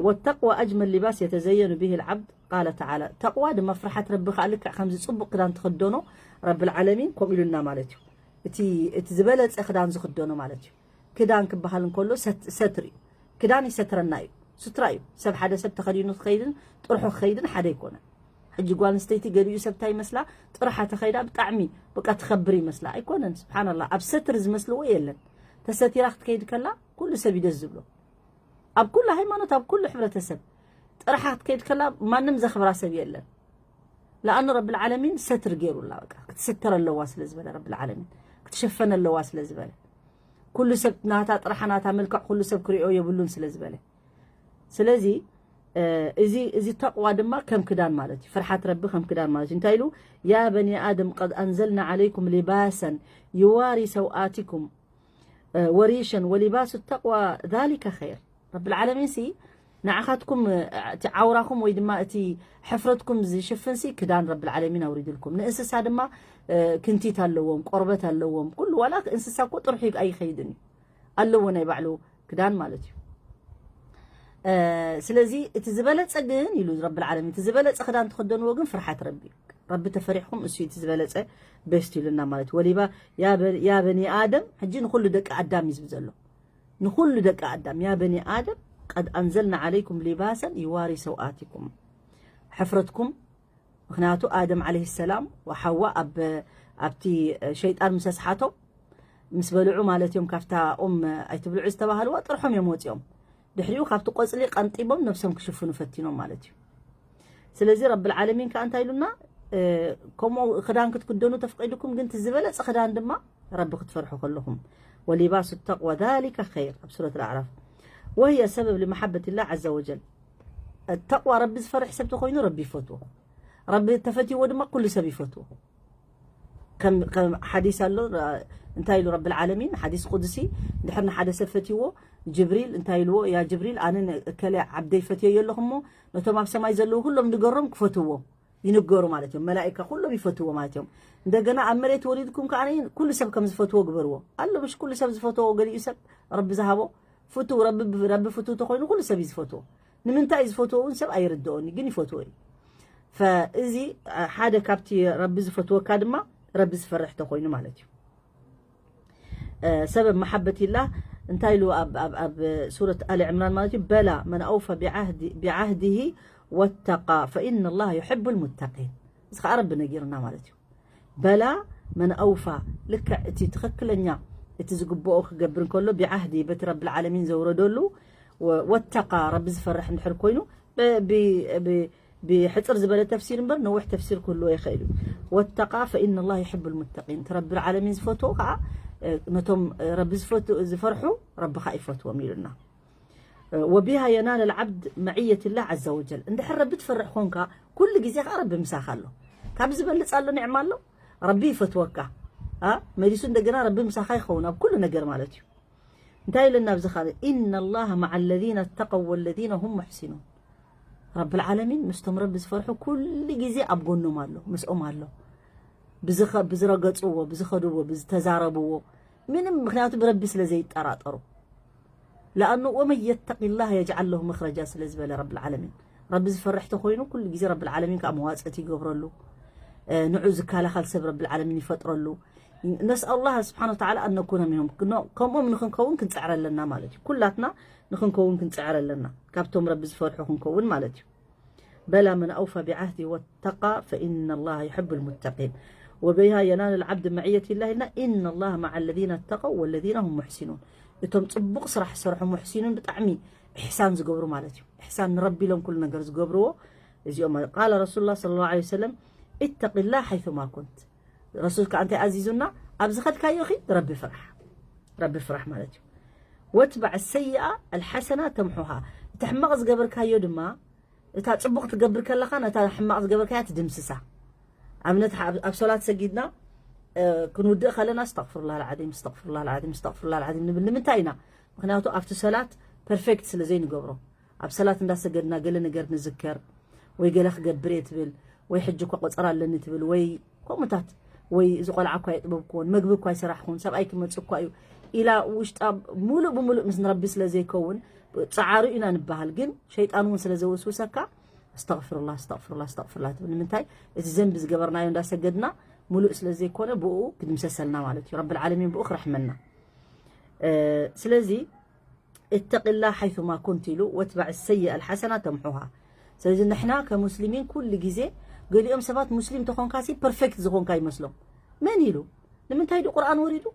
والتقوى أجمل لباس يتزين به العبد قال تعالى ተቕዋ ድማ ፍርሓት ረቢ ከዓ ልክዕ ከምዚ ፅቡቅ ክዳን ትኽደኖ ረቢ ዓለሚን ከምኡ ኢሉና ማለት እዩ እቲ ዝበለፀ ክዳን ዝኽደኖ ማለት እዩ ክዳን ክበሃል እንከሎ ሰትር እዩ ክዳን ይሰትረና እዩ ስትራ እዩ ሰብ ሓደ ሰብ ተኸዲኑ ክኸይድን ጥርሑ ክኸይድን ሓደ ኣይኮነን ሕጂ ጓል ኣንስተይቲ ገሊኡ ሰብ እንታይ ይመስላ ጥርሓ ተኸይዳ ብጣዕሚ በቃ ትኸብር ይመስላ ኣይኮነን ስብሓንላ ኣብ ሰትር ዝመስልዎ የለን ተሰቲራ ክትከይድ ከላ ኩሉ ሰብ ይደስ ዝብሎ ኣብ ኩሉ ሃይማኖት ኣብ ኩሉ ሕብረተሰብ ጥርሓ ክትከይድ ከላ ማንም ዘኽብራ ሰብ የለን ለኣኑ ረብል ዓለሚን ሰትር ገይሩላ በቃ ክትስተር ኣለዋ ስለ ዝበለ ረብል ዓለሚን ክትሸፈን ኣለዋ ስለ ዝበለ ኩሉ ሰብ ናታ ጥራሕ ናታ መልክዕ ኩሉ ሰብ ክሪኦ የብሉን ስለ ዝበለ ስለዚ እዚ እዚ ተቕዋ ድማ ከም ክዳን ማለት እዩ ፍርሓት ረቢ ከም ክዳን ማለት እዩ እንታይ ኢሉ يا بني آدم قد أنزلنا عليكم لباسا يواري سوآتكم وريشا ولباس التقوى ذلك خير ረብል ዓለሚን ሲ ንዓኻትኩም እቲ ዓውራኹም ወይ ድማ እቲ ሕፍረትኩም ዝሽፍንሲ ክዳን ረብል ዓለሚን ኣውሪድልኩም። ንእንስሳ ድማ ክንቲት ኣለዎም፣ ቆርበት ኣለዎም። ኩሉ ዋላ እንስሳ እኮ ጥርሑ ኣይኸይድን እዩ፣ ኣለዎ ናይ ባዕሉ ክዳን ማለት እዩ። ስለዚ እቲ ዝበለፀ ግን ኢሉ ረብል ዓለሚን፣ እቲ ዝበለፀ ክዳን ትኽደንዎ ግን ፍርሓት ረቢ እዩ። ረቢ ተፈሪሕኩም እሱ እቲ ዝበለፀ ቤስት ኢሉና ማለት እዩ። ወሊባ ያ በኒ ኣደም፣ ሕጂ ንኩሉ ደቂ ኣዳም እዩ ዝብል ዘሎ። ንኩሉ ደቂ ኣዳም ያ በኒ ኣደም ቀድ ኣንዘልና ዓለይኩም ሊባሰን ይዋሪ ሰውኣቲኩም፣ ሕፍረትኩም። ምክንያቱ ኣደም ዓለይሂ ሰላም ወሓዋ ኣብ ኣብቲ ሸይጣን ምስ ኣስሓቶም ምስ በልዑ ማለት እዮም፣ ካብታ ኦም ኣይትብልዑ ዝተባህልዋ ጥርሖም እዮም ወፂኦም። ድሕሪኡ ካብቲ ቆፅሊ ቀንጢቦም ነብሶም ክሽፍኑ ፈቲኖም ማለት እዩ። ስለዚ ረብል ዓለሚን ከዓ እንታይ ኢሉና? ከምኡ ክዳን ክትክደኑ ተፍቂድኩም፣ ግን ዝበለፀ ክዳን ድማ ረቢ ክትፈርሑ ከለኹም። ወሊባሱ ተቅዋ ዛሊከ ኸይር ኣብ ሱረት ኣልኣዕራፍ። ወህየ ሰበብ ሊመሓበትላህ ዓዘ ወጀል። ተቅዋ ረቢ ዝፈርሕ ሰብ ተኮይኑ ረቢ ይፈትዎ። ረቢ ተፈትዎ ድማ ኩሉ ሰብ ይፈትዎ። ከም ሓዲስ ኣሎ፣ እንታይ ኢሉ ረቢ ዓለሚን ሓዲስ ቁድሲ፣ ድሕር ንሓደ ሰብ ፈትዎ ጅብሪል እንታይ ኢልዎ? ያ ጅብሪል ኣነ እከለ ዓብደይ ፈትዮ ኣለኹ እሞ ነቶም ኣብ ሰማይ ዘለዉ ኩሎም ንገሮም ክፈትዎ። ይንገሩ ማለት እዮም። መላኢካ ኩሎም ይፈትዎ ማለት እዮም። እንደገና ኣብ መሬት ወሪድኩም ከዓ ኩሉ ሰብ ከም ዝፈትዎ ግበርዎ ኣሎ። ምሽ ኩሉ ሰብ ዝፈትዎ ገሊኡ ሰብ ረቢ ዝሃቦ ፍቱ ረቢ ፍቱ ተኮይኑ ኩሉ ሰብ እዩ ዝፈትዎ። ንምንታይ እዩ ዝፈትዎ እውን ሰብ ኣይርድኦኒ ግን ይፈትዎ እዩ። ፈእዚ ሓደ ካብቲ ረቢ ዝፈትወካ ድማ ረቢ ዝፈርሕ ተኮይኑ ማለት እዩ። ሰበብ መሓበትላህ እንታይ ኢሉ ኣብ ሱረት ኣሊ ዕምራን ማለት እዩ? በላ መን ኣውፋ ብዓህድሂ ወተቃ ፈኢነ ላህ ዩሕቡ ልሙተቂን። እዚ ከዓ ረቢ ነጊርና ማለት እዩ። በላ መን ኣውፋ፣ ልክዕ እቲ ትኽክለኛ እቲ ዝግብኦ ክገብር እንከሎ ብዓህዲ በቲ ረብል ዓለሚን ዘውረደሉ ወተቃ ረቢ ዝፈርሕ እንድሕር ኮይኑ ብሕፅር ዝበለ ተፍሲር እምበር ነዊሕ ተፍሲር ክህልዎ ይኽእል እዩ። ወተቃ ፈኢነ ላህ ዩሕቡ ልሙተቂን፣ እቲ ረብል ዓለሚን ዝፈትዎ ከዓ ነቶም ረቢ ዝፈርሑ ረቢ ከዓ ይፈትዎም ኢሉና። ወቢሃ የናል ልዓብድ መዕየት ላህ ዓዘ ወጀል። እንድሕር ረቢ ትፈርሕ ኮንካ ኩሉ ግዜ ከዓ ረቢ ምሳኻ ኣሎ። ካብ ዝበልፅ ኣሎ ኒዕማ ኣሎ። ረቢ ይፈትወካ። መሊሱ እንደገና ረቢ ምሳኻ ይኸውን ኣብ ኩሉ ነገር ማለት እዩ። እንታይ ኢለና ኣብዚ ካልእ? ኢነ ላህ መዓ ለዚነ ተቀው ወለዚነ ሁም ሙሕሲኑን። ረብል ዓለሚን ምስቶም ረቢ ዝፈርሑ ኩሉ ግዜ ኣብ ጎኖም ኣሎ፣ ምስኦም ኣሎ። ብዝረገፅዎ፣ ብዝኸድዎ፣ ብዝተዛረብዎ ምንም፣ ምክንያቱ ብረቢ ስለ ዘይጠራጠሩ። ለኣኑ ወመን የተቂ ላህ የጅዓል ለሁ መኽረጃ ስለ ዝበለ ረብል ዓለሚን። ረቢ ዝፈርሕ ተኮይኑ ኩሉ ግዜ ረብል ዓለሚን ከዓ መዋፅእቲ ይገብረሉ፣ ንዑ ዝከላኸል ሰብ ረብል ዓለሚን ይፈጥረሉ። ነስኣል ላህ ስብሓን ወተዓላ ኣን ነኩነ ሚንሁም። ከምኦም ንክንከውን ክንፅዕር ኣለና ማለት እዩ። ኩላትና ንክንከውን ክንፅዕር ኣለና፣ ካብቶም ረቢ ዝፈርሑ ክንከውን ማለት እዩ። በላ መን ኣውፋ ብዓህዲ ወተቃ ፈኢነ ላህ ዩሕቡ ልሙተቂን። ወቢሃ የናል ልዓብድ መዕየት ላህ ኢልና፣ ኢነ ላህ መዓ ለዚነ ተቀው ወለዚነ ሁም ሙሕሲኑን። እቶም ፅቡቕ ስራሕ ዝሰርሑ ሙሕሲኑን ብጣዕሚ ኢሕሳን ዝገብሩ ማለት እዩ። ኢሕሳን ንረቢ ኢሎም ኩሉ ነገር ዝገብርዎ እዚኦም ማለት። ቃለ ረሱሉላህ ሰለላሁ ዐለይሂ ወሰለም፣ ኢተቂ ላህ ሓይቱማ ኩንት። ረሱል ከዓ እንታይ ኣዚዙና? ኣብ ዝኸድካዮ ኺድ ረቢ ፍራሕ። ረቢ ፍራሕ ማለት እዩ። ወትባዕ ሰይኣ ኣልሓሰና ተምሑሃ። እቲ ሕማቕ ዝገበርካዮ ድማ እታ ጽቡቕ ትገብር ከለኻ ነታ ሕማቕ ዝገበርካያ ትድምስሳ። ኣብነት ኣብ ሶላት ሰጊድና ክንውድእ ከለና ኣስተግፍሩላህ ልዓዚም ኣስተግፍሩላህ ልዓዚም ኣስተግፍሩላህ ልዓዚም ንብል። ንምንታይ ኢና? ምክንያቱ ኣብቲ ሰላት ፐርፌክት ስለ ዘይንገብሮ፣ ኣብ ሰላት እንዳሰገድና ገለ ነገር ንዝከር ወይ ገለ ክገብር እየ ትብል ወይ ሕጂ እኳ ቆጸራ ኣለኒ ትብል ወይ ከምኡታት ወይ እዚ ቆልዓ እኳ የጥበብኩዎን መግቢ እኳ ይሰራሕኩን ሰብኣይ ክመጽእ እኳ እዩ ኢላ ውሽጣ ሙሉእ ብሙሉእ ምስ ንረቢ ስለ ዘይከውን ጸዓሩ ኢና ንበሃል። ግን ሸይጣን እውን ስለ ዘወስውሰካ ኣስተግፍሩላ ኣስተግፍሩላ ኣስተግፍሩላ ትብል። ንምንታይ? እቲ ዘንቢ ዝገበርናዮ እንዳሰገድና ሙሉእ ስለ ዘይኮነ ብኡ ክድምሰሰልና ማለት እዩ። ረብል ዓለሚን ብኡ ክረሕመና። ስለዚ እተቂላ ሓይቱማ ኩንት ኢሉ ወትባዕ ሰይእ ኣልሓሰና ተምሑሃ። ስለዚ ንሕና ከሙስሊሚን ኩሉ ግዜ ገሊኦም ሰባት ሙስሊም ተኾንካሲ ፐርፌክት ዝኾንካ ይመስሎም። መን ኢሉ? ንምንታይ ዱ ቁርኣን ወሪዱ?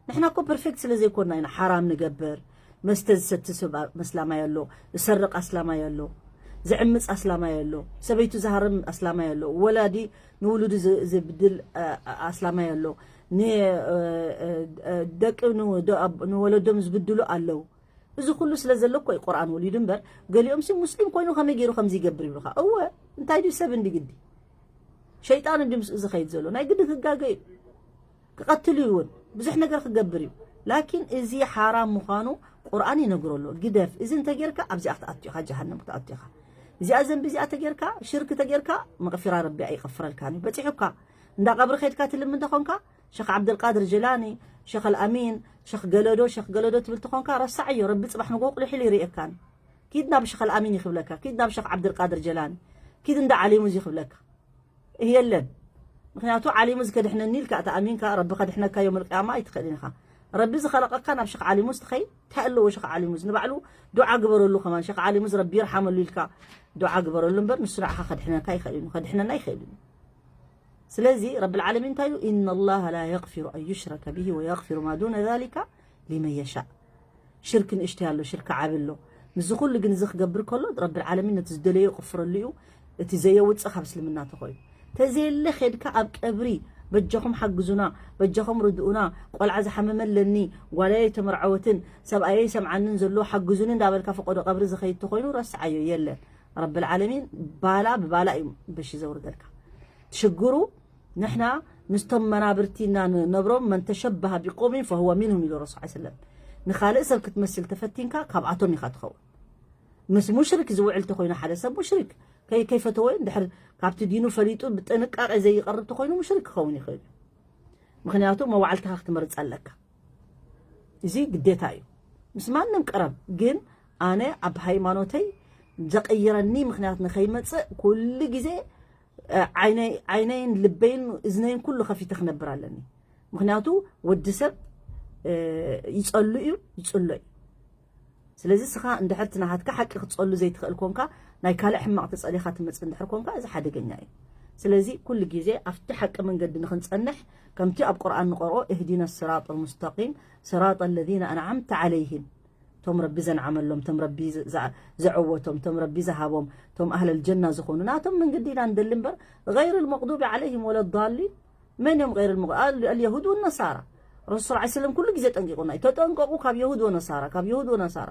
ንሕና እኮ ፐርፌክት ስለ ዘይኮንና ኢና ሓራም ንገብር። መስተ ዝሰቲ ሰብ ኣስላማይ ኣሎ፣ ዝሰርቕ ኣስላማይ ኣሎ፣ ዝዕምፅ ኣስላማይ ኣሎ፣ ሰበይቱ ዝሃርም ኣስላማይ ኣሎ፣ ወላዲ ንውሉዱ ዝብድል ኣስላማይ ኣሎ፣ ደቂ ንወለዶም ዝብድሉ ኣለዉ። እዚ ኩሉ ስለ ዘሎ እኮ እዩ ቁርኣን ወሊዱ እምበር፣ ገሊኦም ሲ ሙስሊም ኮይኑ ከመይ ገይሩ ከምዚ ይገብር ይብሉኻ። እወ፣ እንታይ ድዩ ሰብ እንዲ ግዲ? ሸይጣን እንዲ ምስኡ ዝኸይድ ዘሎ። ናይ ግዲ ክጋገ እዩ። ክቐትል እዩ እውን። ብዙሕ ነገር ክገብር እዩ። ላኪን እዚ ሓራም ምዃኑ ቁርኣን ይነግሮ ኣሎ። ግደፍ፣ እዚ እንተጌርካ ኣብዚኣ ክትኣቱ ኢኻ፣ ጀሃነም ክትኣቱ ኢኻ። እዚኣ ዘንቢ እዚኣ ተጌርካ፣ ሽርክ ተጌርካ፣ መቕፊራ ረቢ ኣይቐፍረልካን እዩ። በጺሑካ። እንዳ ቀብሪ ኸድካ ትልምን ተኾንካ፣ ሸኽ ዓብደልቃድር ጀላኒ፣ ሸኽ ኣልኣሚን፣ ሸኽ ገለዶ፣ ሸኽ ገለዶ ትብል ተኾንካ፣ ረሳዓዮ። ረቢ ጽባሕ ንግሆ ቁልሕ ኢሉ ይርእየካን። ኪድ ናብ ሸኽ ኣልኣሚን ይኽብለካ፣ ኪድ ናብ ሸኽ ዓብደልቃድር ጀላኒ፣ ኪድ እንዳ ዓሊሙዝ ይኽብለካ። የለን። ምኽንያቱ ዓሊሙዝ ከድሕነኒ ኢልካ እታ ኣሚንካ፣ ረቢ ከድሕነካ ዮም ኣልቅያማ ኣይትኽእልን ኢኻ። ረቢ ዝኸለቐካ ናብ ሸኽ ዓሊሙዝ ትኸይድ፣ እንታይ ኣለዎ ሸኽ ዓሊሙዝ? ንባዕሉ ዱዓ ግበረሉ ከማን፣ ሸኽ ዓሊሙዝ ረቢ ይርሓመሉ ኢልካ ዱዓ ግበረሉ እምበር፣ ንሱ ንዓኻ ከድሕነካ ይኽእል እዩ፣ ከድሕነና ይኽእል እዩ። ስለዚ ረብል ዓለሚን እንታይ ኢሉ? "ኢነ ላሃ ላ የግፊሩ ኣን ዩሽረከ ቢሂ ወየግፊሩ ማ ዱነ ዛሊካ ሊመን የሻእ." ሽርክ ንእሽተይ ኣሎ፣ ሽርክ ዓቢ ኣሎ። ምስዚ ኩሉ ግን እዚ ክገብር ከሎ ረብል ዓለሚን ነቲ ዝደለዮ ይቕፍረሉ እዩ። እቲ ዘየውጽእ ካብ እስልምና ተኾዩ። ተዘየለ ኸድካ ኣብ ቀብሪ በጃኹም ሓግዙና፣ በጃኹም ርድኡና፣ ቆልዓ ዝሓመመ ኣለኒ፣ ጓለይ ኣይተመርዓወትን፣ ሰብኣየይ ኣይሰምዓንን ዘሎ ሓግዙኒ እንዳበልካ ፈቆዶ ቀብሪ ዝኸይድ ተኾይኑ ረስዓዮ። የለን። ረብል ዓለሚን ባላ ብባላ እዩ በሺ ዘውርደልካ። ሽግሩ ንሕና ምስቶም መናብርቲ ኢና ንነብሮም፣ "መን ተሸበሀ ቢቆውሚን ፈሁወ ሚንሁም" ኢሉ ረሱል ሰለም። ንኻልእ ሰብ ክትመስል ተፈቲንካ ካብኣቶም ኢኻ ትኸውን። ምስ ሙሽሪክ ዝውዕል ተኾይኑ ሓደ ሰብ ሙሽሪክ ከይ-፣ ከይፈተወ እንድሕር ካብቲ ዲኑ ፈሊጡ ብጥንቃቄ ዘይቀርብ ተኾይኑ ሙሽሪክ ክኸውን ይኽእል እዩ። ምኽንያቱ መዋዕልትኻ ክትመርጽ ኣለካ። እዚ ግዴታ እዩ። ምስ ማንም ቅረብ፣ ግን ኣነ ኣብ ሃይማኖተይ ዘቐይረኒ ምኽንያት ንኸይመጽእ ኩሉ ግዜ፣ እ፣ ዓይነይ፣ ዓይነይን ልበይን እዝነይን ኩሉ ከፊተ ክነብር ኣለኒ። ምኽንያቱ ወዲ ሰብ፣ እ፣ ይጸሉ እዩ፣ ይጽሎ እዩ። ስለዚ እስኻ እንድሕር እቲ ናሃትካ ሓቂ ክትጸሉ ዘይትኽእል ኮንካ፣ ናይ ካልእ ሕማቕ ተጸሊኻ ትመጽእ እንድሕር ኮንካ፣ እዚ ሓደገኛ እዩ። ስለዚ ኩሉ ግዜ ኣብቲ ሓቂ መንገዲ ንኽንጸንሕ፣ ከምቲ ኣብ ቁርኣን ንቐርኦ፣ "እህዲና ስራጠል ሙስተቂም፣ ስራጠ ለዚነ ኣንዓምተ ዓለይሂም"፣ እቶም ረቢ ዘንዓመሎም፣ እቶም ረቢ ዘ-፣ ዘ-፣ ዘዐወቶም፣ እቶም ረቢ ዝሃቦም፣ እቶም ኣህለል ጀና ዝኾኑ፣ ናቶም መንገዲ ኢና ንደሊ እምበር፣ "ገይር ልመቕዱቢ ዓለይሂም ወለ ዳሊን"፣ መን እዮም ገይር ልመቕ-፣ ኣል-፣ ኣልየሁድ ወነሳራ። ረሱል ሰለላሁ ዐለይሂ ወሰለም ኩሉ ግዜ ጠንቂቑና እዩ። "ተጠንቀቑ ካብ የሁድ ወነሳራ፣ ካብ የሁድ ወነሳራ።"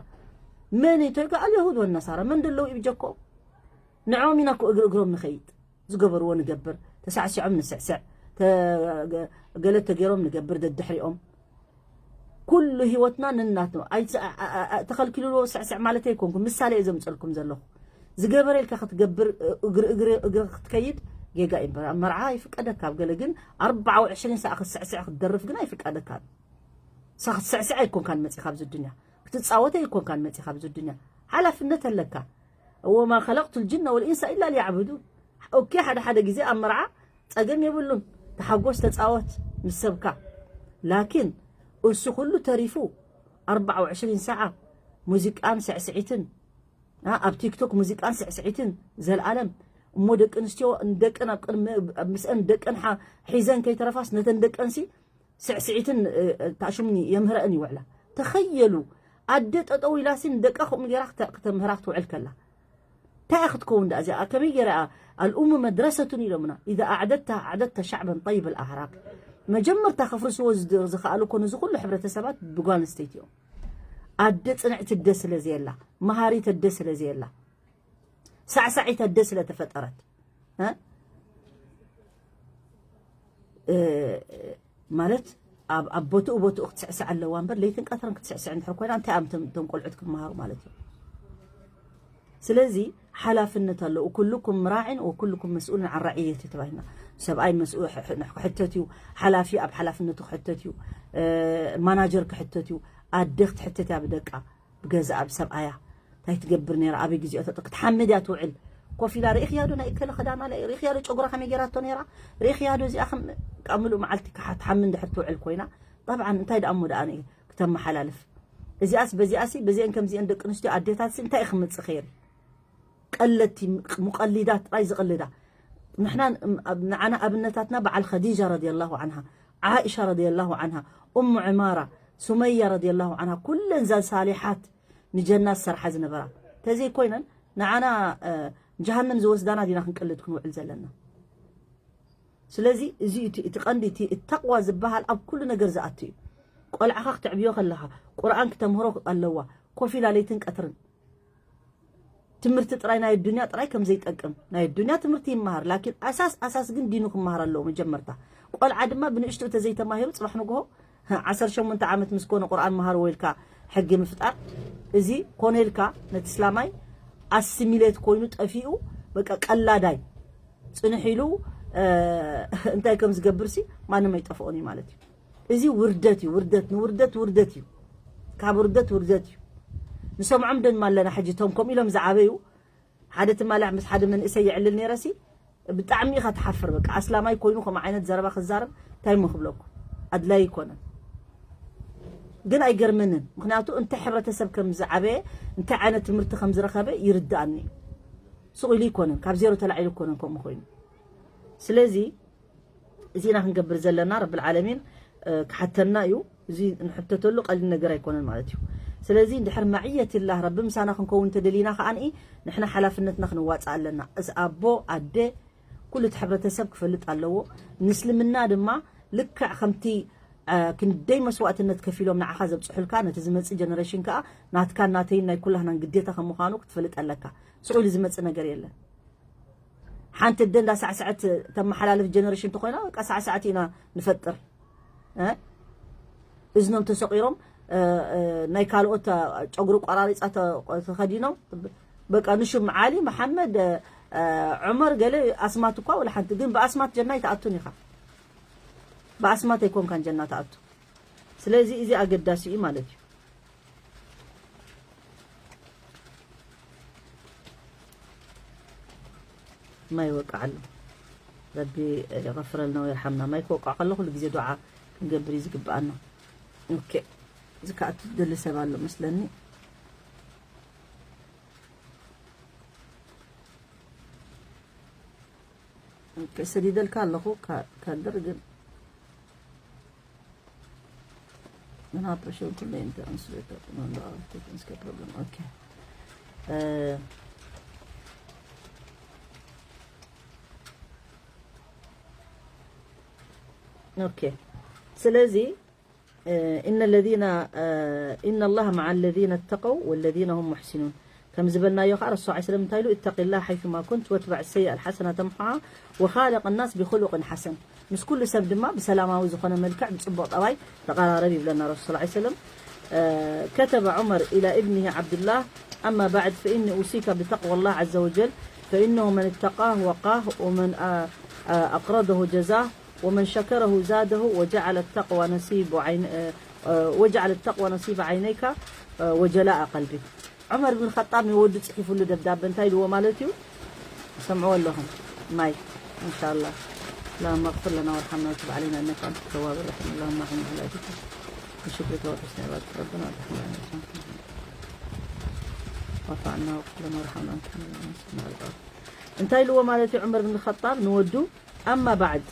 መን እዩ ተልካ? ኣልየሁድ ወነሳራ። መን ደለዉ እዩ ብጀኮም? ንዕኦም ኢና እኮ እግሪ እግሮም ንኸይድ። ዝገበርዎ ንገብር፣ ተሳዕሲዖም ንስዕስዕ፣ ተ-፣ ገ-፣ ገለ ተገይሮም ንገብር ደድሕሪኦም። ኩሉ ህይወትና ንናት ነው። ኣይት-፣ ኣ-፣ ኣ-፣ ኣ-፣ ተኸልኪልዎ ስዕስዕ ማለት ኣይኮንኩ፣ ምሳሌ እየ ዘምጸልኩም ዘለኹ። ዝገበረ ኢልካ ክትገብር፣ እግሪ፣ እግሪ፣ እግሪ ክትከይድ ጌጋ እዩ እምበር። ኣብ መርዓ ይፍቀደካ፣ ኣብ ገለ ግን ኣርባዓ ወዕሽሪን ሰዓ ክትስዕስዕ ክትደርፍ ግን ኣይፍቀደካን። ሳ-፣ ክትስዕስዕ ኣይኮንካን መጺኻ ኣብዚ ዱንያ። ክትጻወት ኣይኮንካን መጺኻ ኣብዚ ዱንያ። ሓላፍነት ኣለካ። "ወማ ኸለቅቱ ልጅነ ወልኢንሳ ኢላ ሊያዕቡዱን።" ኦኬ፣ ሓደ ሓደ ግዜ ኣብ መርዓ ጸገም የብሉን። ተሓጎስ፣ ተጻወት ምስ ሰብካ። ላኪን እሱ ኩሉ ተሪፉ ኣርባዓ ወዕሽሪን ሰዓ ሙዚቃን ስዕስዒትን፣ ኣ-፣ ኣብ ቲክቶክ ሙዚቃን ስዕስዒትን ዘልኣለም። እሞ ደቂ ኣንስትዮ ንደቀን ኣብ ቅድሚ፣ ምስአን ደቀን ሓ-፣ ሒዘን ከይተረፋስ ነተን ደቀንሲ ስዕስዒትን፣ እ፣ እ፣ ታሽምኒ የምህረአን ይውዕላ። ተኸየሉ። ኣደ ጠጠው ኢላሲ ንደቃ ከምኡ ገይራ ክተ-፣ ክተምህራ ክትውዕል ከላ። እንታይ እያ ክትከውን ደኣ እዚኣ? ከመይ ገይራ እያ? ኣልኡሙ መድረሰቱን ኢሎምና። ኢዛ ኣዕደድታ ኣዕደድታ ሻዕበን ጠይብ ኣልኣህራቅ። መጀመርታ ከፍርስዎ ዝድ-፣ ዝኸኣሉ እኮ ነዚ ኩሉ ሕብረተሰባት ብጓል ኣንስተይቲ እዮም። ኣደ ጽንዕቲ ኣደ ስለ ዘየላ፣ መሃሪት ኣደ ስለ ዘየላ፣ ሳዕሳዒት ኣደ ስለ ተፈጠረት፣ እ? እ፣ ማለት ኣብ፣ ኣብ ቦትኡ ቦትኡ ክትስዕስዕ ኣለዋ እምበር ለይትን ቀትርን ክትስዕስዕ እንድሕር ኮይና እንታይ እዮም እቶም፣ እቶም ቆልዑት ክመሃሩ ማለት እዩ? ስለዚ ሓላፍነት ኣለዎ። "ኩልኩም ራዕን ወኩልኩም መስኡልን ዓን ራዕየቲ" ተባሂልና። ሰብኣይ መስኡ-፣ ሕ-፣ ሕ-፣ ክሕተት እዩ፣ ሓላፊ ኣብ ሓላፍነቱ ክሕተት እዩ፣ እ፣ ማናጀር ክሕተት እዩ፣ ኣደ ክትሕተት እያ ብደቃ፣ ብገዛኣ፣ ብሰብኣያ። እንታይ ትገብር ነይራ? ኣበይ ግዜኦ ተጥ-፣ ክትሓምድ እያ ትውዕል። ኮፍ ኢላ ርኢኽያ ዶ ናይ እከለ ክዳና? ርኢኽያ ዶ ጨጉራ ከመይ ገይራቶ ነይራ? ርኢኽያ ዶ እዚኣ ከም፣ ከኣ ምሉእ መዓልቲ ክሓ-፣ ትሓምድ እንድሕር ትውዕል ኮይና፣ ጠብዓን እንታይ ደኣ እሞ ደኣ ነ-፣ ክተመሓላልፍ? እዚኣስ በዚኣሲ፣ በዚአን ከምዚአን ደቂ ኣንስትዮ ኣዴታትሲ እንታይ እዩ ክምጽእ ኸይሪ? ቀለቲ፣ ሙቀሊዳት ጥራይ ዝቐልዳ። ንሕና፣ ንዓና ኣብነታትና በዓል ኸዲጃ ረዲየላሁ ዓንሃ፣ ዓኢሻ ረዲየላሁ ዓንሃ፣ ኡሙ ዕማራ፣ ሱመያ ረዲየላሁ ዓንሃ፣ ኩለን እዘን ሳሊሓት ንጀና ዝሰርሓ ዝነበራ። ተዘይኮይነን ንዓና፣ እ፣ ጀሃነም ዝወስዳና ዲና ክንቀልድ ክንውዕል ዘለና? ስለዚ እዚ እቲ፣ እቲ ቀንዲ እቲ፣ እቲ ተቕዋ ዝበሃል ኣብ ኩሉ ነገር ዝኣቱ እዩ። ቆልዓኻ ክተዕብዮ ከለኻ ቁርኣን ክተምህሮ ኣለዋ፣ ኮፍ ኢላ ለይትን ቀትርን። ትምህርቲ ጥራይ ናይ ኣዱንያ ጥራይ ከም ዘይጠቅም፣ ናይ ኣዱንያ ትምህርቲ ይመሃር፣ ላኪን ኣሳስ፣ ኣሳስ ግን ዲኑ ክመሃር ኣለዎ መጀመርታ። ቆልዓ ድማ ብንእሽትኡ ተዘይተማሂሩ ጽባሕ ንግሆ ዓሰርተ ሸሞንተ ዓመት ምስ ኮነ ቁርኣን መሃርዎ ኢልካ ሕጊ ምፍጣር። እዚ ኮነ ኢልካ ነቲ እስላማይ ኣሲሚሌት ኮይኑ ጠፊኡ፣ በቃ ቀላዳይ ጽንሕ ኢሉ እንታይ ከም ዝገብር ሲ ማንም ኣይጠፍኦን እዩ ማለት እዩ። እዚ ውርደት እዩ። ውርደት ንውርደት ውርደት እዩ። ካብ ውርደት ውርደት እዩ። ንሰምዖም ድማ ኣለና ሕጂ እቶም ከምኡ ኢሎም ዝዓበዩ። ሓደ ትማሊ ምስ ሓደ መንእሰይ የዕልል ነይረ ሲ ብጣዕሚ ኢኻ ትሓፍር። በቃ ኣስላማይ ኮይኑ ከምኡ ዓይነት ዘረባ ክዛረብ እንታይ እሞ ክብለኩም? ኣድላይ ኣይኮነን። ግን ኣይገርመንን፣ ምክንያቱ እንታይ ሕብረተሰብ ከም ዝዓበየ፣ እንታይ ዓይነት ትምህርቲ ከም ዝረኸበ ይርድኣኒ እዩ። ስቕ ኢሉ ኣይኮነን፣ ካብ ዜሮ ተላዒሉ ኣይኮነን ከምኡ ኮይኑ። ስለዚ እዚና ክንገብር ዘለና ረብል ዓለሚን ክሓተና እዩ። እዚ ንሕተተሉ ቀሊል ነገር ኣይኮነን ማለት እዩ። ስለዚ እንድሕር መዕየት ላህ ረቢ ምሳና ክንከውን እንተደሊና ከኣ ንሕና ሓላፍነትና ክንዋፅእ ኣለና። እዚ ኣቦ ኣደ ኩሉ እቲ ሕብረተሰብ ክፈልጥ ኣለዎ። ንእስልምና ድማ ልክዕ ከምቲ ክንደይ መስዋእትነት ከፊሎም ንዓኻ ዘብፅሑልካ ነቲ ዝመፅእ ጀነሬሽን ከዓ ናትካን ናተይን ናይ ኩላህናን ግዴታ ከም ምዃኑ ክትፈልጥ ኣለካ። ስቕ ኢሉ ዝመፅእ ነገር የለን። ሓንቲ ኣደ እንዳ ሳዕስዐት ተመሓላልፍ ጀነሬሽን ተኾይና በቃ ሳዕስዐት ኢና ንፈጥር። እዝኖም ተሰቒሮም ናይ ካልኦት ጨጉሪ ቆራሪፃ ተኸዲኖም በቃ ንሹም ዓሊ መሓመድ ዑመር ገለ ኣስማት እኳ ወላ ሓንቲ ግን ብኣስማት ጀና ኣይትኣቱን ኢኻ። ብኣስማት ኣይኮንካን ጀና ትኣቱ። ስለዚ እዚ ኣገዳሲ እዩ ማለት እዩ። ማይ ይወቅዓሉ። ረቢ ይغفረልና ወይርሓምና። ማይ ክወቅዕ ከሎ ኩሉ ግዜ ዱዓ ክንገብር እዩ ዝግብኣና። ኦኬ። እዚ ከኣ ትደሊ ሰብ ኣሎ መስለኒ። ኦኬ፣ ሰዲደልካ ኣለኹ ካ-፣ ካድር ግን ምን ኦፕሬሽን ኩሉ እንተ ኣንስለተ ምን ቴክኒስከ ፕሮብለም። ኦኬ። ኦኬ። ስለዚ إن الذين إن الله مع الذين اتقوا والذين هم محسنون ከም ዝበልናዮ ከኣ ረሱል ሰለላሁ ዐለይሂ ወሰለም እንታይ ኢሉ اتق الله حيثما كنت واتبع السيئة الحسنة تمحها وخالق الناس بخلق حسن ምስ ኩሉ ሰብ ድማ ብሰላማዊ ዝኾነ መልክዕ ብጽቡቕ ጠባይ ተቐራረብ ይብለና ረሱል ሰለላሁ ዐለይሂ ወሰለም። كتب عمر إلى ابنه عبد الله أما بعد فإني أوصيك بتقوى الله عز وجل فإنه من اتقاه وقاه ومن أقرضه جزاه ومن شكره زاده وجعل التقوى نصيب عين وجعل التقوى نصيب عينيك وجلاء قلبك. ዑመር ብን ኸጣብ ንወዱ ጽሒፉሉ ደብዳበ እንታይ ኢልዎ ማለት እዩ? ሰምዕዎ ኣለኹም። ማይ إن شاء الله. اللهم اغفر لنا وارحمنا وتب علينا إنك أنت التواب الرحيم. اللهم أعنا على ذكرك وشكرك وحسن عبادتك. ربنا واعف عنا واغفر لنا وارحمنا أنت خير الراحمين. እንታይ ኢልዎ ማለት እዩ ዑመር ብን ኸጣብ ንወዱ? أما بعد